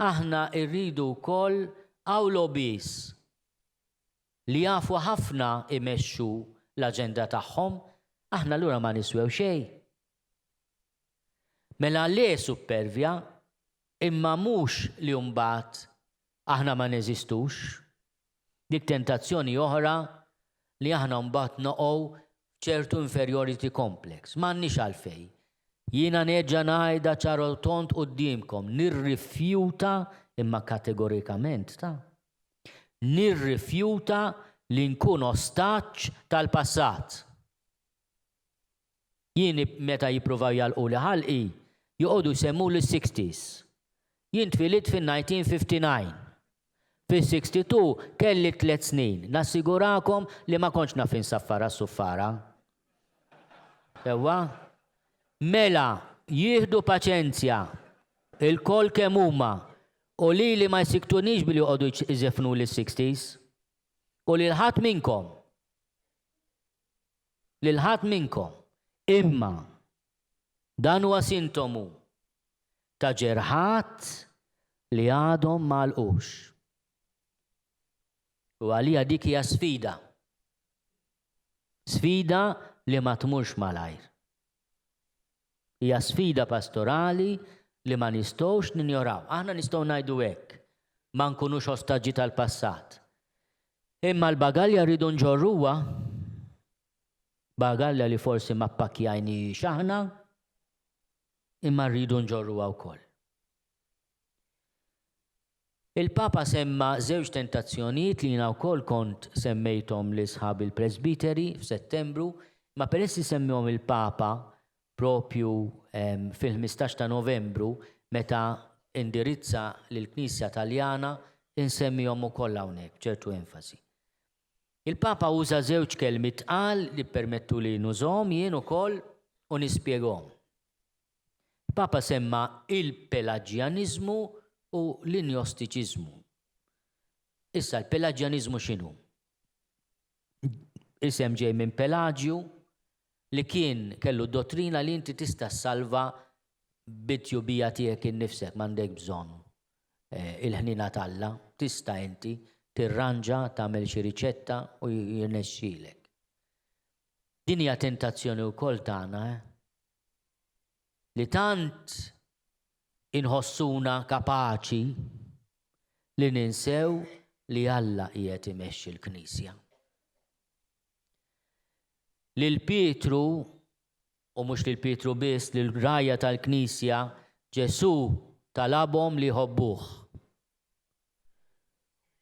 Aħna rridu wkoll hawn lobbies li jafu ħafna imexxu l-aġenda tagħhom, aħna allura ma niswew xejn. Mela le suppervja, imma mhux li mbagħad aħna ma neżistux. Dik tentazzjoni oħra li aħna mbagħad noqgħu f'ċertu inferiority complex. M'għandniex għalfejn. Jiena nerġa' ngħidha ċar u tond quddiemkom, nirrifjuta, imma kategorikament ta', nirrifjuta li nkun ostaġġ tal-passat. Jien meta jippruvaw jagħlquli ħalqi, joqogħdu jsemmuli s-sixties. Jien twilidt fin-1959. Fis-62 kelli tlett snin. Nassigurakom li ma kontx naf insaffar għas-suffara. Sewwa? Mela, jieħdu paċenzja, ilkoll kemm huma, u lili ma jsikktunix billi joqogħdu jżeffnuli s-sixties. U lil ħadd minnkom. Lil ħadd minnkom. Imma dan huwa sintomu ta' ġerħat li għadhom ma għalqux. U għalija dik hija sfida. Sfida li ma tmurx malajr. Hija sfida pastorali li ma nistgħux ninjoraw. Aħna nistgħu ngħidu hekk, ma nkunux ostaġġi tal-passat. Imma l-bagalja rridu nġorruha, bagalja li forsi ma ppakkjajnihiex aħna, imma rridu nġorruha wkoll. Il-Papa semma żewġ tentazzjonijiet li jiena wkoll kont semmejthom lil sħabi l-presbiteri f'Settembru, imma peress li semmihom il-Papa propju fil-15 ta' Novembru meta indirizza lill-Knisja Taljana insemmihom ukoll hawnhekk b'ċertu enfasi. Il-Papa uża żewġ kelmiet tqal li ppermettuli nużahom jien ukoll u nispjegahom. Il-Papa semma il-Pelaġjaniżmu u l-Injostiċiżmu. Issa l-Pelaġjaniżmu x'inhu? Isem ġej minn Pelaġju li kien kellu dottrina li inti tista' ssalva bit-tjubija tiegħek innifsek, m'għandek bżonn eh, il-ħniena t'Alla, tista' inti tirranġa, tagħmel xi riċetta u jirnexxielek. Din hija tentazzjoni wkoll tagħna, eh? Li tant inħossuna kapaċi li ninsew li Alla qiegħed imexxi l-Knisja. Lil Pietru, u mhux lil Pietru biss, lil rgħajja tal-Knisja, Ġesù talabhom li jħobbuh.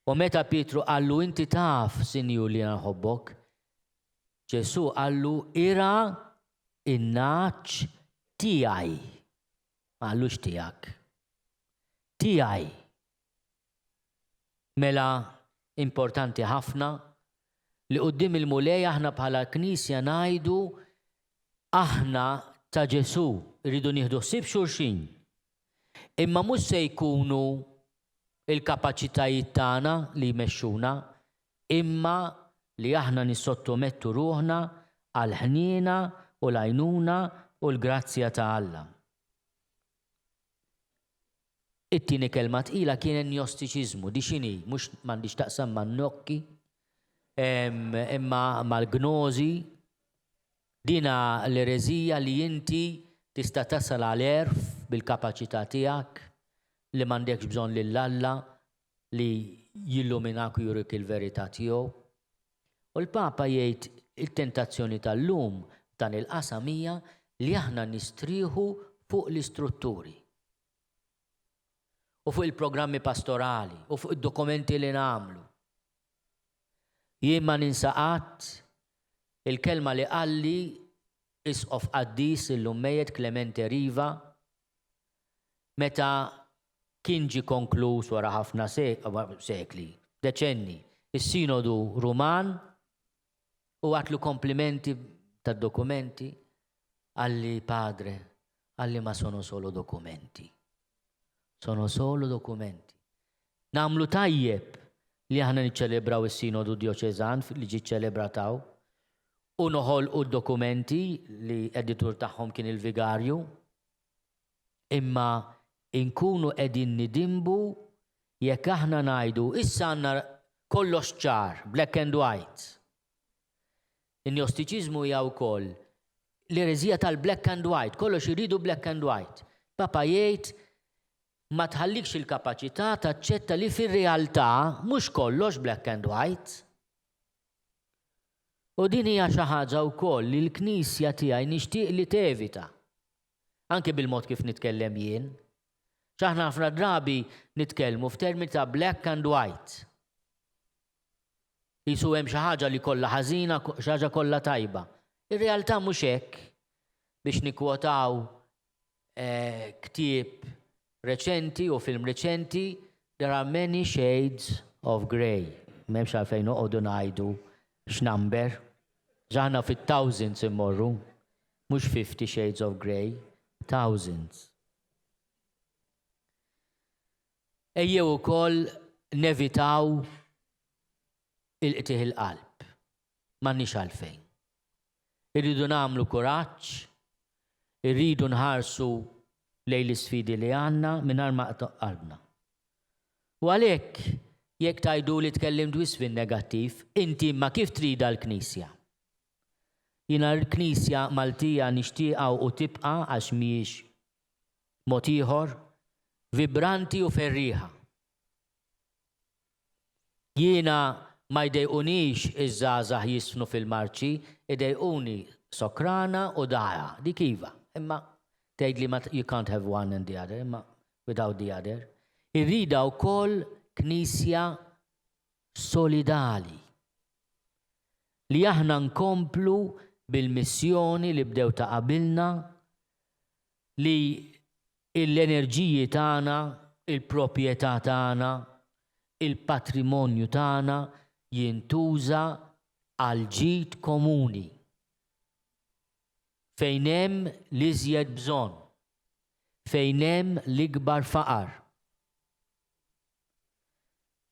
U meta Pietru qallu inti taf, Sinjur, li jiena nħobbok, Ġesù qallu irgħa in-nagħaġ tiegħi. Ma qallux tiegħek. Tiegħi. Mela importanti ħafna li quddiem il-Mulej aħna bħala Knisja ngħidu aħna ta' Ġesù, irridu nieħdu ħsieb xulxin. Imma mhux se jkunu l-kapaċitajiet tagħna li jmexxuna, imma li aħna nissottomettu ruħna għall-ħniena u l-għajnuna u l-grazzja ta' Alla. It-tieni kelma tqila kien enjostiċiżmu. Di x'inhi? Mhux m'għandhiex taqsam man-gnocchi, imma mal-gnożi. Dina l-ereżija li inti tista' tasal għal għerf bil-kapaċità tiegħek li m'għandekx bżonn lil Alla li jilluminak u jurik il-verità tiegħu. U l-Papa jgħid it-tentazzjoni tal-lum f'dan il-qasam hija li aħna nistrieħu fuq l-istrutturi u fuq il-programmi pastorali u fuq id-dokumenti li nagħmlu. Jien ma ninsa qatt il-kelma li qalli Isqof Qaddis illum mejjet Clemente Riva meta kien ġie konkluż wara ħafna sekli, deċenni, is-Sinodu Ruman u għatlu komplimenti tad-dokumenti, qalli Padre, qalli ma sono solo documenti. Sono solo documenti. Nagħmlu tajjeb li aħna niċċelebraw is-Sinodu Djoċeżan li ġie ċċelebrat hawn u noħolqu d-dokumenti li editur tagħhom kien il-vigarju. Imma inkunu qegħdin nidinbu jekk aħna ngħidu issa għandna kollox ċar, black and white. In-Gnostiċiżmu hija wkoll l-ereżija tal-black and white, kollox iridu black and white. Papa jgħid ma tħallikx il-kapaċità taċċetta li fir-realtà mhux kollox black and white. U din hija xi ħaġa wkoll li l-Knisja tiegħi nixtieq li tevita. Anke bil-mod kif nitkellem jien. X'aħna ħafna drabi nitkellmu f'termini ta' black and white. Qisu hemm xi ħaġa li kollha ħażina, xi ħaġa kollha tajba. Ir-realtà mhux hekk. Biex nikkwotaw eh, ktieb reċenti u film reċenti, there are many shades of grey. M'hemmx għalfejn noqogħdu ngħidu x'number. Ġaħna fit-thousands immorru, mhux 50 shades of grey, thousands. Ejjew ukoll nevitaw il-qtigħ il-qalb. M'għandniex għalfejn. Irridu nagħmlu kuraġġ, irridu nħarsu lejn l-isfidi li għandna mingħajr ma naqtgħu qalbna. U għalhekk, jekk tgħiduli tkellimt wisq fin-negattiv, inti imma kif tridha l-Knisja? Jiena l-Knisja Maltija nixtieqha u tibqa' għax mhijiex mod ieħor, vibranti u ferrieħa. Jiena ma jdejqunix iż-żgħażagħ jiżfnu fil-marċi, idejquni sokrana u dagħa, dik iva, imma tgħidli ma you can't have one and the other, imma without the other. Irridha wkoll Knisja solidali. Li aħna nkomplu bil-missjoni li bdew ta' qabilna li l-enerġiji tagħna, il-proprjetà tagħna, il-patrimonju tagħna jintuża għall-ġid komuni. Fejn hemm l-iżjed bżonn, fejn hemm l-ikbar faqar.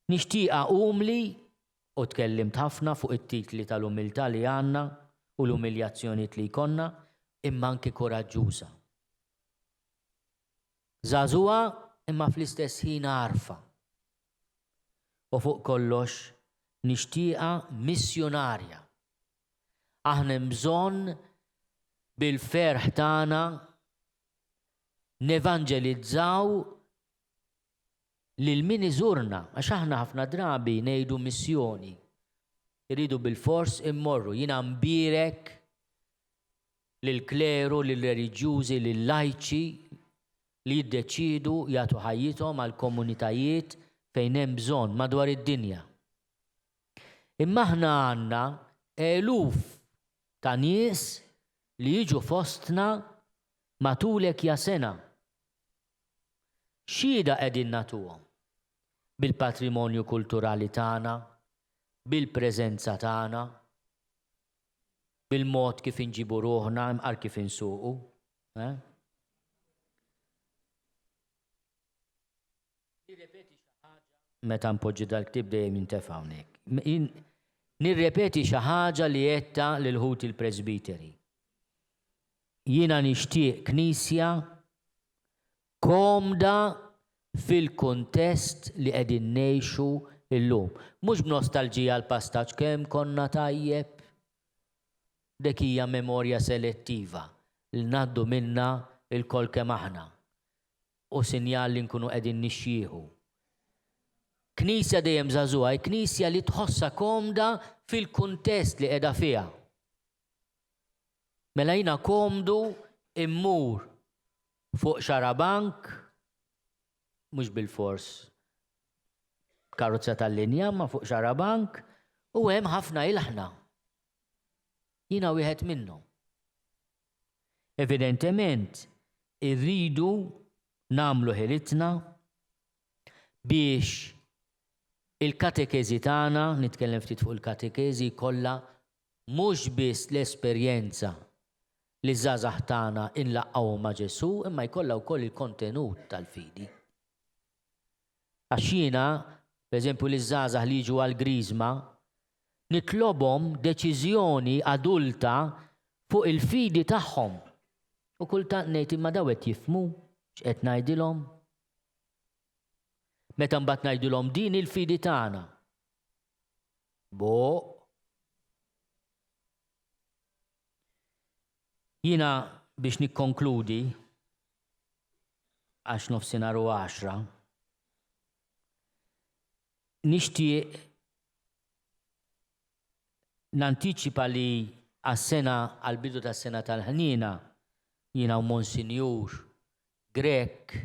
Nixtieqha umli. U tkellimt ħafna fuq it-titli tal-umiltà li għandna u l-umiljazzjonijiet li jkollna, imma anki kuraġġuża. Żagħżugħa imma fl-istess ħin għarfa. U fuq kollox nixtieqha missjunarja. Aħna hemm bżonn bil-ferħ tagħna nevanġelizzaw lil min iżurna, għax aħna ħafna drabi ngħidu missjoni. Irridu bilfors immorru. Jiena nbierek lill-kleru, lir-reliġjużi, lil-lajċi li jiddeċiedu jagħtu ħajjithom għal komunitajiet fejn hemm bżonn madwar id-dinja. Imma aħna għandna eluf ta' nies li jiġu fostna matul ekja sena. Xhieda qegħdin nagħtuhom? Bil-patrimonju kulturali tagħna, bil-preżenza tagħna, bil-mod kif inġibu ruħna, imqar kif insuqu. Eh? Nirrepeti xi ħaġa meta npoġġi dal-ktieb dejjem jintefa' hawnhekk. Nirrepeti xi ħaġa li għedtha lil ħuti l-presbiteri. Jiena nixtieq Knisja komda fil-kuntest li qegħdin ngħixu llum. Mhux b'nostalġija għall-passaġġ kemm konna tajjeb. Dik hija memorja selettiva li ngħaddu minnha lkoll kemm aħna u sinjal li nkunu qegħdin nixjieħu. Knisja dejjem żagħżugħa hi Knisja li tħossha komda fil-kuntest li qiegħda fiha. Mela jiena komdu immur fuq xarabank, mhux bilfors karozza tal-linja, ma fuq xarabank, u hemm ħafna ilħna. Jiena wieħed minnhom. Evidentement, irridu nagħmlu ħilitna biex il-katekeżi tagħna, nitkellem ftit fuq il-katekeżi, jkollha mhux biss l-esperjenza li ż-żgħażagħ tagħna inlaqqgħuhom ma' Ġesù imma jkollha wkoll il-kontenut tal-fidi. Għax jiena, pereżempju liż-żgħażagħ li jiġu għall-Griżma, nitlobhom deċiżjoni adulta fuq il-fidi tagħhom. U kultant ngħid imma dawn qed jifhmu x'qed ngħidilhom? Meta mbagħad ngħidilhom din il-fidi tagħna. Boq. Jiena biex nikkonkludi għax nofsinhar u għaxra, nixtieq nantiċipa li għas-sena għall-bidu tas-sena tal-ħniena jiena u Monsinjur Grech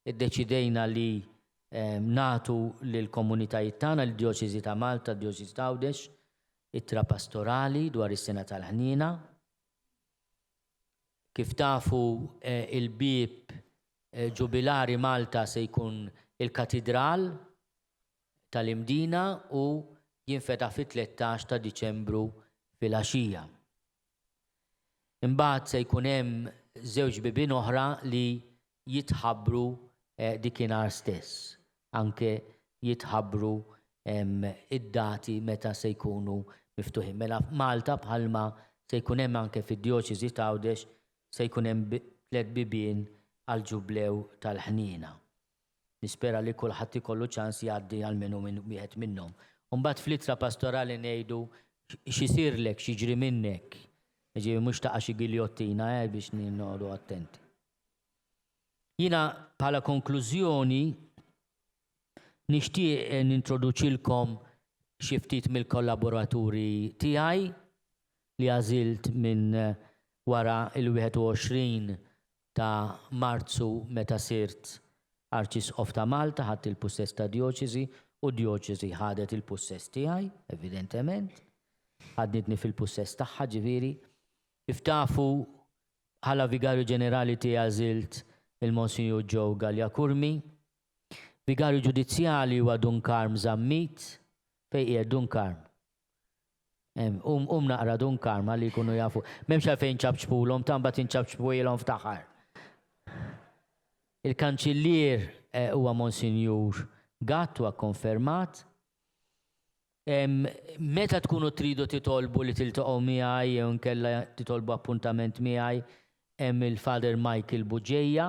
iddeċidejna li nagħtu lill-komunitajiet tagħna, lid-Djoċesi ta' Malta, d-Djoċesi ta' Għawdex, ittra pastorali dwar is-Sena tal-Ħniena. Kif tafu il-bieb ġubilari Malta se jkun il-Katidral tal-Imdina u jinfetaħ fit-13 ta' Diċembru filgħaxija. Imbagħad se jkun hemm żewġ bibien oħra li jitħabbru dikinhar stess. Anke jitħabbru id-dati meta se jkunu miftuħin. Mela f'Malta bħalma se jkun hemm anke fid-Djoċesi t'Għawdex se jkun hemm tlett bibien għall-Ġublew tal-Ħniena. Nispera li kulħadd ikollu ċans jgħaddi almenu minn wieħed minnhom. U mbagħad fl-ittra pastorali ngħidu x'isirlek, x'jiġri minnek. Jiġifieri mhux taqa' xi giljottina eh biex noqogħdu attenti. Jiena bħala konklużjoni nixtieq nintroduċilkom xi ftit mill-kollaboraturi tiegħi li għażilt minn wara il-21 ta' Marzu meta sirt Arċisqof ta' Malta, ħadt il-pussess tad-djoċesi u d-djoċesi ħadet il-pussess tiegħi, evidentement. Ħadnitni fil-pussess tagħha, ġifieri. Kif tafu, bħala Vigarju Ġenerali tiegħi għażilt il-Monsinjur Joe Galea Curmi. Vigarju Ġudizzjali huwa Dun Karm Zammit. Fejn qiegħed Dun Karm? Um, um naqra Dun Karm ħalli jkunu jafu. M'hemmx għalfejn inċapċpulhom, ta' mbagħad inċapċpuhielhom ftaħar. Il-Kanċillier eh, huwa Monsinjur Gatt huwa konfermat. Meta tkunu tridu titolbu li tiltaqgħu miegħi jew inkella titolbu appuntament miegħi, hemm il-Father Michael Bugeja,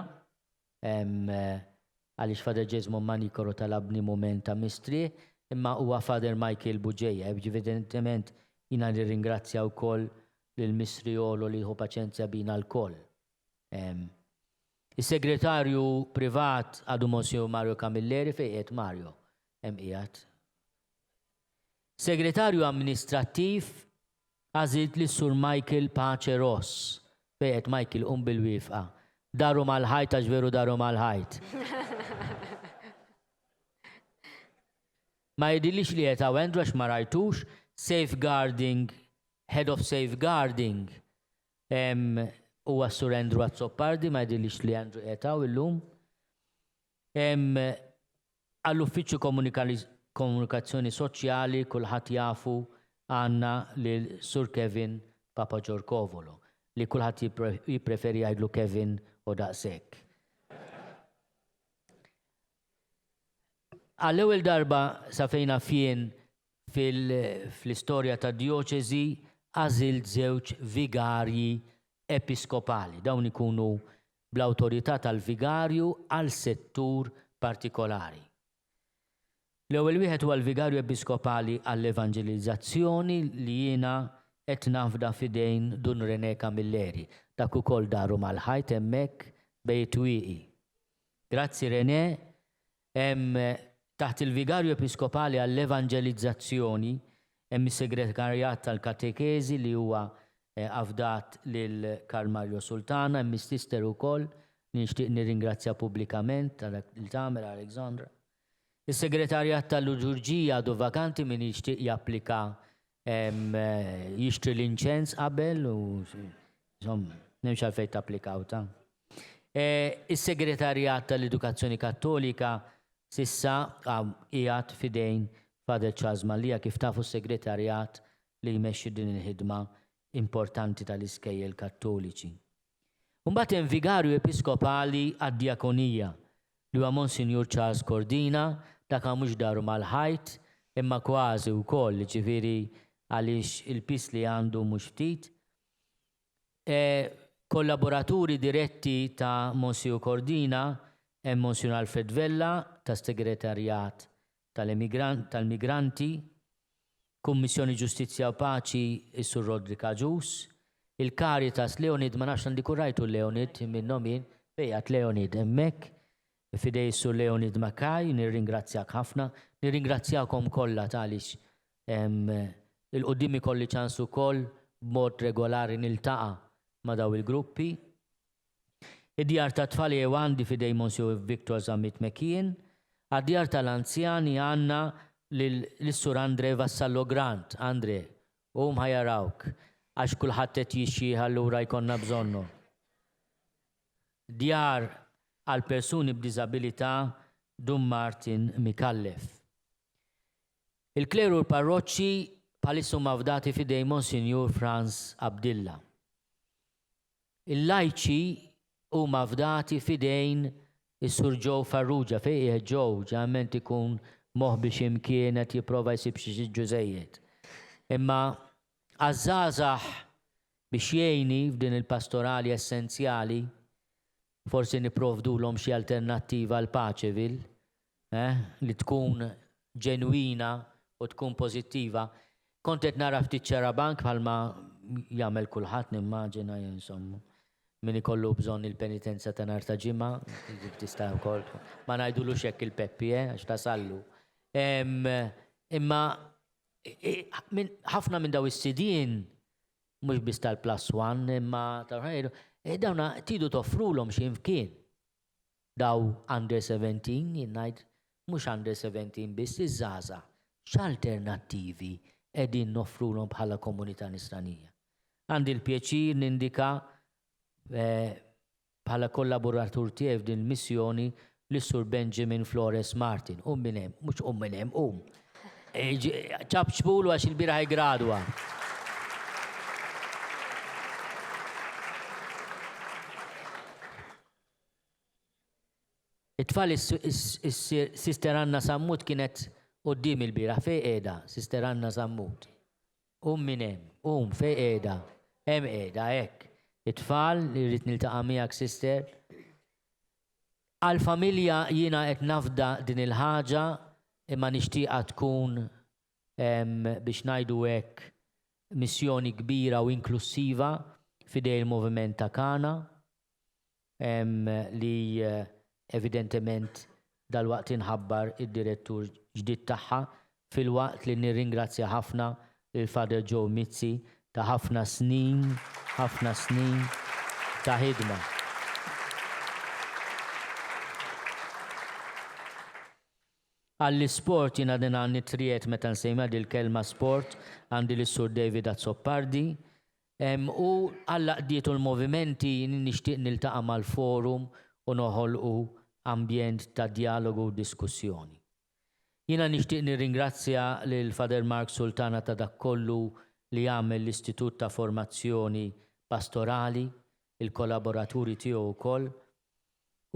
għaliex Father Jesmond Manicoro talabni mument ta' mistrieħ, imma huwa Father Michael Bugeja. Evidentement jiena nirringrazzja wkoll lil Mistriolo li jieħu paċenzja bina lkoll. Is-segretarju privat għadu Monsinjur Mario Camilleri, fejn qiegħed Mario? Hemm qiegħed. Segretarju amministrattiv għażilt lis-Sur Michael Pace Ross. Fejn qiegħed Michael qum bil-wifqa. Daru mal-ħajt għax veru daru mal-ħajt. Ma jidhirlix li qiegħed hawn Andrew għax ma rajtux. Safeguarding, Head of Safeguarding Huwa s-Sur Andrew Azzopardi, ma jidhirlix li Andrew qiegħed hawn illum. Għall-Uffiċċju Komunikazzjoni Soċjali kulħadd jafu għandna lil Sur Kevin Papagiorcovolo, li kulħadd jippreferi jgħidlu Kevin u daqshekk. Għall-ewwel darba sa fejn naf jien fl-istorja tad-djoċesi għażilt żewġ vigarji episkopali. Dawn ikunu bl-awtorità tal-vigarju għal settur partikolari. L-ewwel wieħed huwa l-Vigarju Episkopali għall-Evanġelizzazzjoni li jiena qed nafda f'idejn Dun René Camilleri. Dak ukoll daru mal-ħajt hemmhekk bejn it-twieqi. Grazzi René. Hemm, taħt il-Vigarju Episkopali għall-Evanġelizzazzjoni, hemm is-Segretarjat tal-Katekeżi li huwa afdat lil Karl Mario Sultana, hemm is-Sister ukoll li nixtieq nirringrazzja pubblikament ta' dak li tagħmel Alexandra. Is-Segretarjat tal-Liturġija għadu vakanti min jixtieq japplika jixtri l-inċens qabel u insomma, m'hemmx għalfejn tapplikaw ta'. Is-Segretarjat tal-Edukazzjoni Kattolika s'issa qiegħed f'idejn Father Charles Mallia, kif tafu s-Segretarjat li jmexxi din il-ħidma importanti tal-iskejjel Kattoliċi. Imbagħad hemm Vigarju Episkopali għad-Djakonija li huwa Monsinjur Charles Cordina, dak mhux daru mal-ħajt imma kważi wkoll, jiġifieri għaliex il-piż li għandu mhux ftit. Kollaboraturi diretti ta' Monsignor Cordina hemm Monsignor Alfred Vella tas-Segretarjat tal-Migranti, Kummissjoni Ġustizzja u Paċi is-Sur Roderick Agius, il-Caritas Leonid, ma nafx għandi kun rajtu Leonid minnhom jien, fejn qiegħed Leonid hemmhekk, f'idej is-Sur Leonid Mackay, nirringrazzjak ħafna, nirringrazzjakom kollha ta' għaliex 'Il quddiem ikolli ċans ukoll b'mod regolari niltaqa' ma' daw il-gruppi. Id-djar tat-tfal jew għandi f'idej Monsieur Victor Zammit McKeon. Għad-djar tal-anzjani għandna lil lis-Sur Andre Vassallo Grant. Andre, qum ħa jarawk, għax kulħadd qed jixjieħ allura jkollna bżonnhom. Djar għal persuni b'diżabilità Dun Martin Micallef. Il-kleru u l-parroċċi bħalissa huma fdati f'idejn Monsinjur Frans Abdilla. Il-lajċi huma fdati f'idejn is-Sur Joe Farrugia. Fejn qiegħed Joe? Ġeneralment ikun moħbi xi mkien qed jipprova jsib xi siġġu żejjed. Imma għaż-żgħażagħ biex jgħini f'din il-pastorali essenzjali, forsi nipprovdulhom xi alternattiva għal Paceville, eh, li tkun ġenwina u tkun pożittiva. Kont qed nara ftit xarabank bħalma jagħmel kulħadd nimmaġina insomma. Min ikollu bżonn il-penitenza ta' nhar ta' ġimgħa, tista' wkoll. Ma ngħidulux hekk il-Peppi, eh, għax tasallu. Imma ħafna minn daw is-sidien mhux biss tal-plus one imma tal eh, dawna tidu toffrulhom xi mkien. Daw under 17, jien ngħid mhux under 17 biss, iż-żgħażagħ, x'alternattivi qegħdin noffrulhom bħala komunità nisranija? Għandi l-pjaċir nindika eh, bħala kollaboratur tiegħi f'din il-missjoni lis-Sur Benjamin Flores Martin. Qum minn hemm, mhux qum minn hemm, qum. Ċapċpulu għax il-bieraħ iggradwa. It-tfal is-Sister Anna Sammut kienet Quddiemi lbieraħ fejn qiegħda, Sister Anna Sammut? Qum minn hemm, qum, fejn qiegħda? Hemm qiegħda, hekk. It-tfal, irrid niltaqa' miegħek, Sister. Għall-familja jiena qed nafda din il-ħaġa imma nixtieqha tkun biex ngħidu hekk missjoni kbira u inklussiva f'idej il-moviment ta' Kana li evidentement dalwaqt inħabbar id-direttur ġdid tagħha filwaqt li nirringrazzja ħafna lil Father Joe Mizzi ta' ħafna snin, ħafna snin ta' ħidma. Għall-isport jiena din nitriegħed meta nsejmiha dil-kelma sport għandi lis-Sur David Azzopardi u għall-għaqdiet u l-movimenti jien nixtieq niltaqa' mal-forum u noħolqu ambjent ta' djalogu u diskussjoni. Jiena nixtieq nirringrazzja lil Father Mark Sultana ta' dak kollu li għamel l-Istitut ta' Formazzjoni Pastorali, il-kollaboraturi tiegħu wkoll,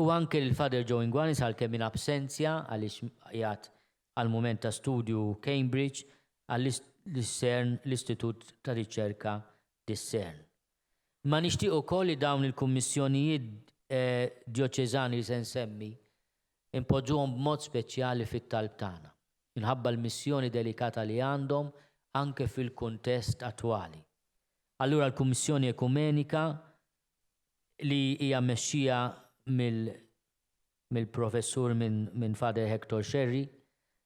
u anke lil Father Joe Inguanis għalkemm in absentia għaliex qiegħed għal mument ta' studju Cambridge għall-CERN, l-Istitut ta' Riċerka Discern. Imma nixtieq ukoll li dawn il-kummissjonijiet djoċeżani li se nsemmi Inpoġġuhom b'mod speċjali fit-talb tagħna, minħabba l-missjoni delikata li għandhom anke fil-kuntest attwali. Allura l-Kummissjoni Ekumenika li hija mmexxija mill mill-Professur minn minn Father Hector Scerri,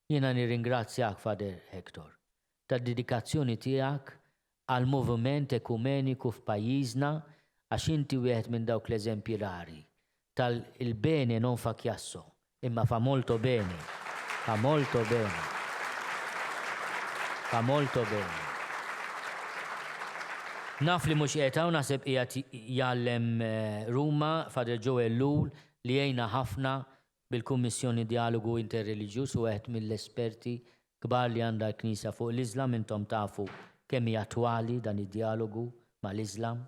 jiena nirringrazzjak Father Hector tad-dedikazzjoni tiegħek għall-moviment ekumeniku f'pajjiżna għax inti wieħed minn dawk l-eżempji rari tal il bene non fa chiasso, imma fa molto bene, fa molto bene, fa molto bene. Naf li mhux qiegħed hawn naħseb qiegħed jgħallem Ruma, Father Joe Ellul li jgħinna ħafna bil-Kummissjoni Djalogu Interreliġjuż u wieħed mill-esperti kbar li għandha l-Knisja fuq l-Iżlam, intom tafu kemm hi attwali dan id-djalogu mal-Iżlam.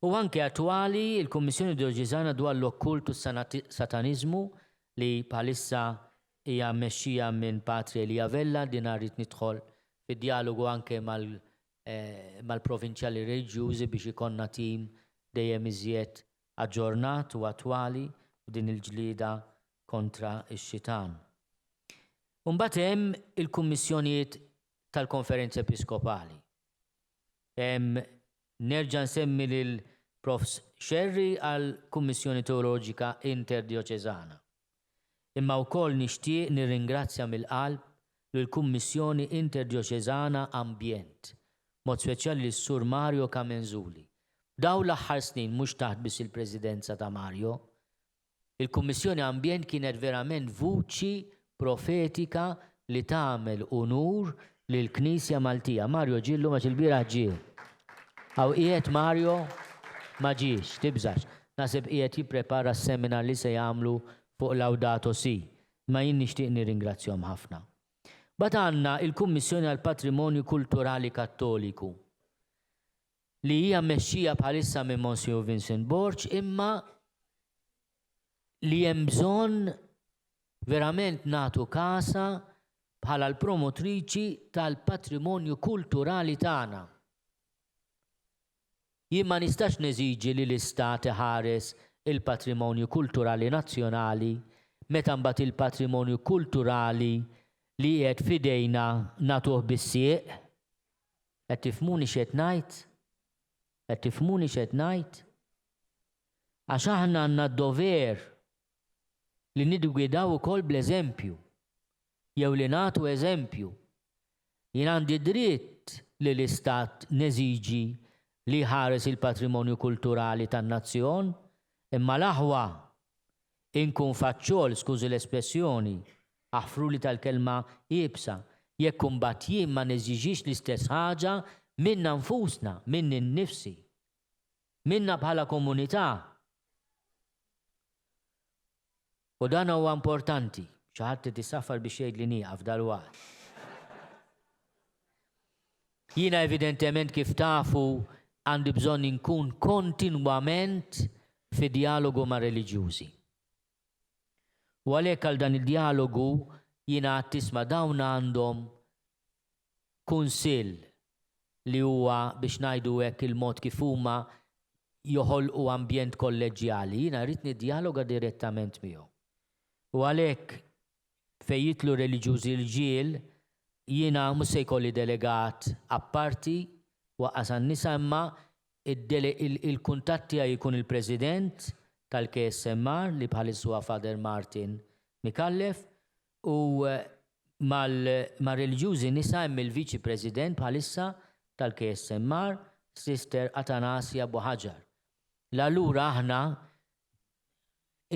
U anke attwali l-Kummissjoni Djoċesana dwar l-Okkult u s-Sataniżmu li bħalissa hija mmexxija minn Patri Elia Vella, din rrid nidħol fi djalogu anke mal-provinċjali reliġjużi biex ikollna tim dejjem iżjed aġġornat u attwali f'din il-ġlieda kontra x-xitan. U mbagħad hemm il-kummissjonijiet tal-Konferenza Episkopali. Hemm nerġa' nsemmi lil Profs Scerri għall-Kummissjoni Teoloġika Interdjoċeżana. Imma wkoll nixtieq nirringrazzja mill-qalb lill-Kummissjoni Interdjoċeżana Ambjent, b'mod speċjali lis-Sur Mario Camenzuli. F'dawn l-aħħar snin, mhux taħt biss il-Presidenza ta' Mario, il-Kummissjoni Ambjent kienet verament vuċi profetika li tagħmel unur lill-Knisja Maltija. Mario ġie llum għax ilbieraħ ġie. Hawn qiegħed Mario? Ma ġiex, tibżax. Naħseb qiegħed jipprepara s-seminar li se jagħmlu fuq Laudato Si. Imma jien nixtieq nirringrazzjahom ħafna. Mbagħad għandna il-Kummissjoni għall-Patrimonju Kulturali Kattoliku li hija mmexxija bħalissa minn Monsinjur Vincent Borg imma li hemm bżonn verament nagħtu kasha bħala l-promotriċi tal-patrimonju kulturali tagħna. Jien ma nistax neżiġi li l-Istat iħares il-patrimonju kulturali nazzjonali meta mbagħad il-patrimonju kulturali li qiegħed f'idejna nagħtuh bis-sieq. Qed tifhmuni x'qed ngħid? Qed tifhmuni x'qed ngħid? Għax aħna għandna d-dover li niggwidaw ukoll bl-eżempju, jew li nagħtu eżempju. Jien għandi dritt li l-Istat neżiġi li jħares il-patrimonju kulturali tan-nazzjon, imma l-aħwa, inkun faċċol, skużi l-espressjoni, aħfruli tal-kelma iebsa, jekk imbagħad jien ma neżiġix l-istess ħaġa minna nfusna, minni nnifsi, minna bħala komunità. U dan huwa importanti. Xi ħadd irid isaffar biex jgħidli nieqaf dalwaqt. Jiena evidentement kif tafu għandi bżonn inkun kontinwament fi djalogu ma' reliġjużi. U għalhekk għal dan id-djalogu. Jiena għedt isma' dawn għandhom kunsill li huwa biex ngħidu hekk il-mod kif huma joħolqu ambjent kolleġġjali, jiena rrid niddjaloga direttament miegħu. U għalhekk fejn jidħlu reliġjużi rġiel, jiena mhux se jkolli delegat apparti waqqas għan-nisa imma il-kuntatt tiegħi jkun il-President tal-KSMR li bħalissa huwa Father Martin Micallef u mal-reliġjużi nisa hemm il-Viċi President bħalissa tal-KSMR, Sister Athanasia Buhagiar. L-allura aħna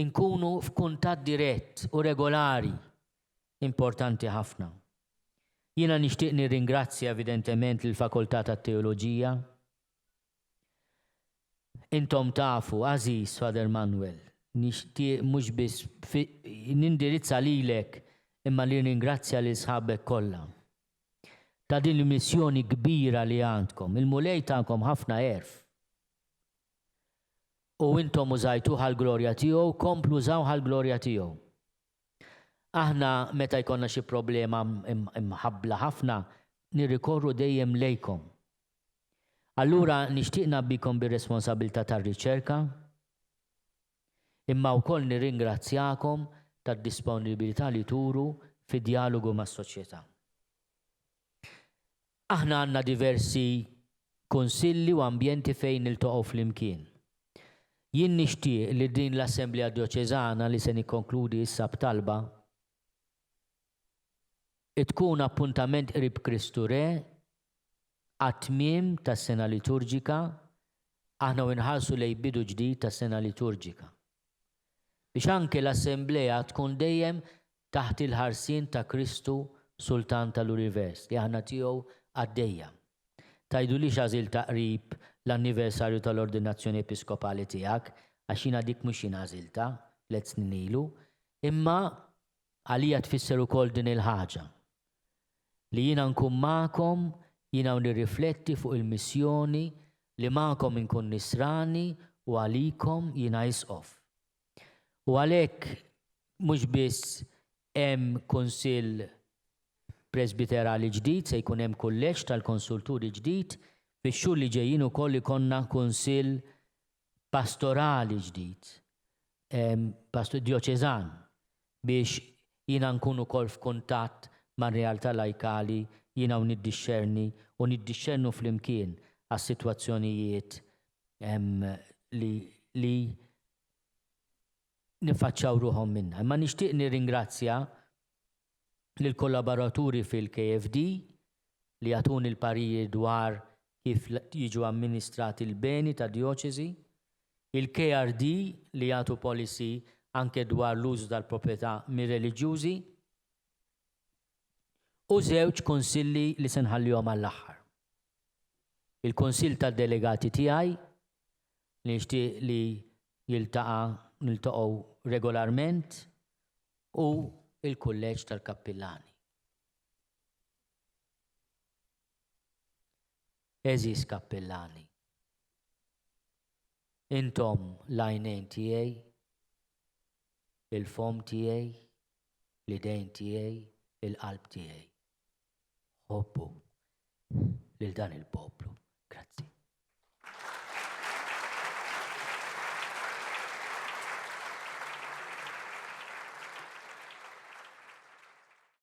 inkunu f'kuntatt dirett u regolari importanti ħafna. Jiena nixtieq nirringrazzja evidentement lill-Fakultà tat-Teoloġija. Intom tafu, għażiż Father Manuel, nixtieq mhux biss nindirizza lilek imma nirringrazzja lil sħabek kollha ta' din il-missjoni kbira li għandkom. Il-Mulej takom ħafna għerf. U intom użajtuh għall-glorja tiegħu, komplu użawh għall-glorja tiegħu. Aħna meta jkollna xi problema mħabbla ħafna, nirrikorru dejjem lejkom. Allura nixtieq ngħabbikom bir-responsabilità tar-riċerka, imma wkoll nirringrazzjakom tad-disponibilità li turu fid-djalogu mas-soċjetà. Aħna għandna diversi kunsilli u ambjenti fejn niltaqgħu flimkien. Jien nixtieq li din l-Assemblea Djoċeżana li se nikkonkludi issa b'talba, tkun appuntament qrib Kristu Re għat-tmiem tas-sena liturġika, aħna u nħarsu lejn bidu ġdid tas-sena liturġika. Biex anke l-Assemblea tkun dejjem taħt il-ħarsien ta' Kristu Sultan tal-Univers li aħna tiegħu qaddejja. Tgħidulix għażiltha qrib l-anniversarju tal-ordinazzjoni episkopali tiegħek, għax jiena dik mhux jien għażiltha, tlett snin ilu, imma għalija tfisser ukoll din il-ħaġa, li jiena nkun magħkom jiena u nirrifletti fuq il-missjoni li magħkom inkun nisrani u għalikom jiena isqof. U għalhekk mhux biss hemm kunsill presbiterali ġdid, se jkun hemm kulleġġ tal-konsulturi ġdid, fix-xhur li ġejjin ukoll ikollna kunsill pastorali ġdid, djoċeżan, biex jiena nkun ukoll f'kuntatt mar-realtà lajkali jiena u niddixxerni u niddixxernu flimkien għas-sitwazzjonijiet li li niffaċċjaw ruħhom minnha. Imma nixtieq nirringrazzja lill-kollaboraturi fil-KFD li jagħtuni l-pariri dwar kif jiġu amministrati l-beni tad-djoċesi, il-KRD li jagħtu policy anke dwar l-użu tal-proprjetà mir-reliġjużi, u żewġ kunsilli li se nħallihom għall-aħħar. Il-Kunsill tad-Delegati tiegħi li nixtieq li jiltaqa' niltaqgħu regolarment u l-Kulleġġ tal-Kappillani. Għeżież kappillani, intom l-għajnejn tiegħi, il-fomm tiegħi, l-idejn tiegħi, il-qalb tiegħi. Ħobbu lil dan il-poplu.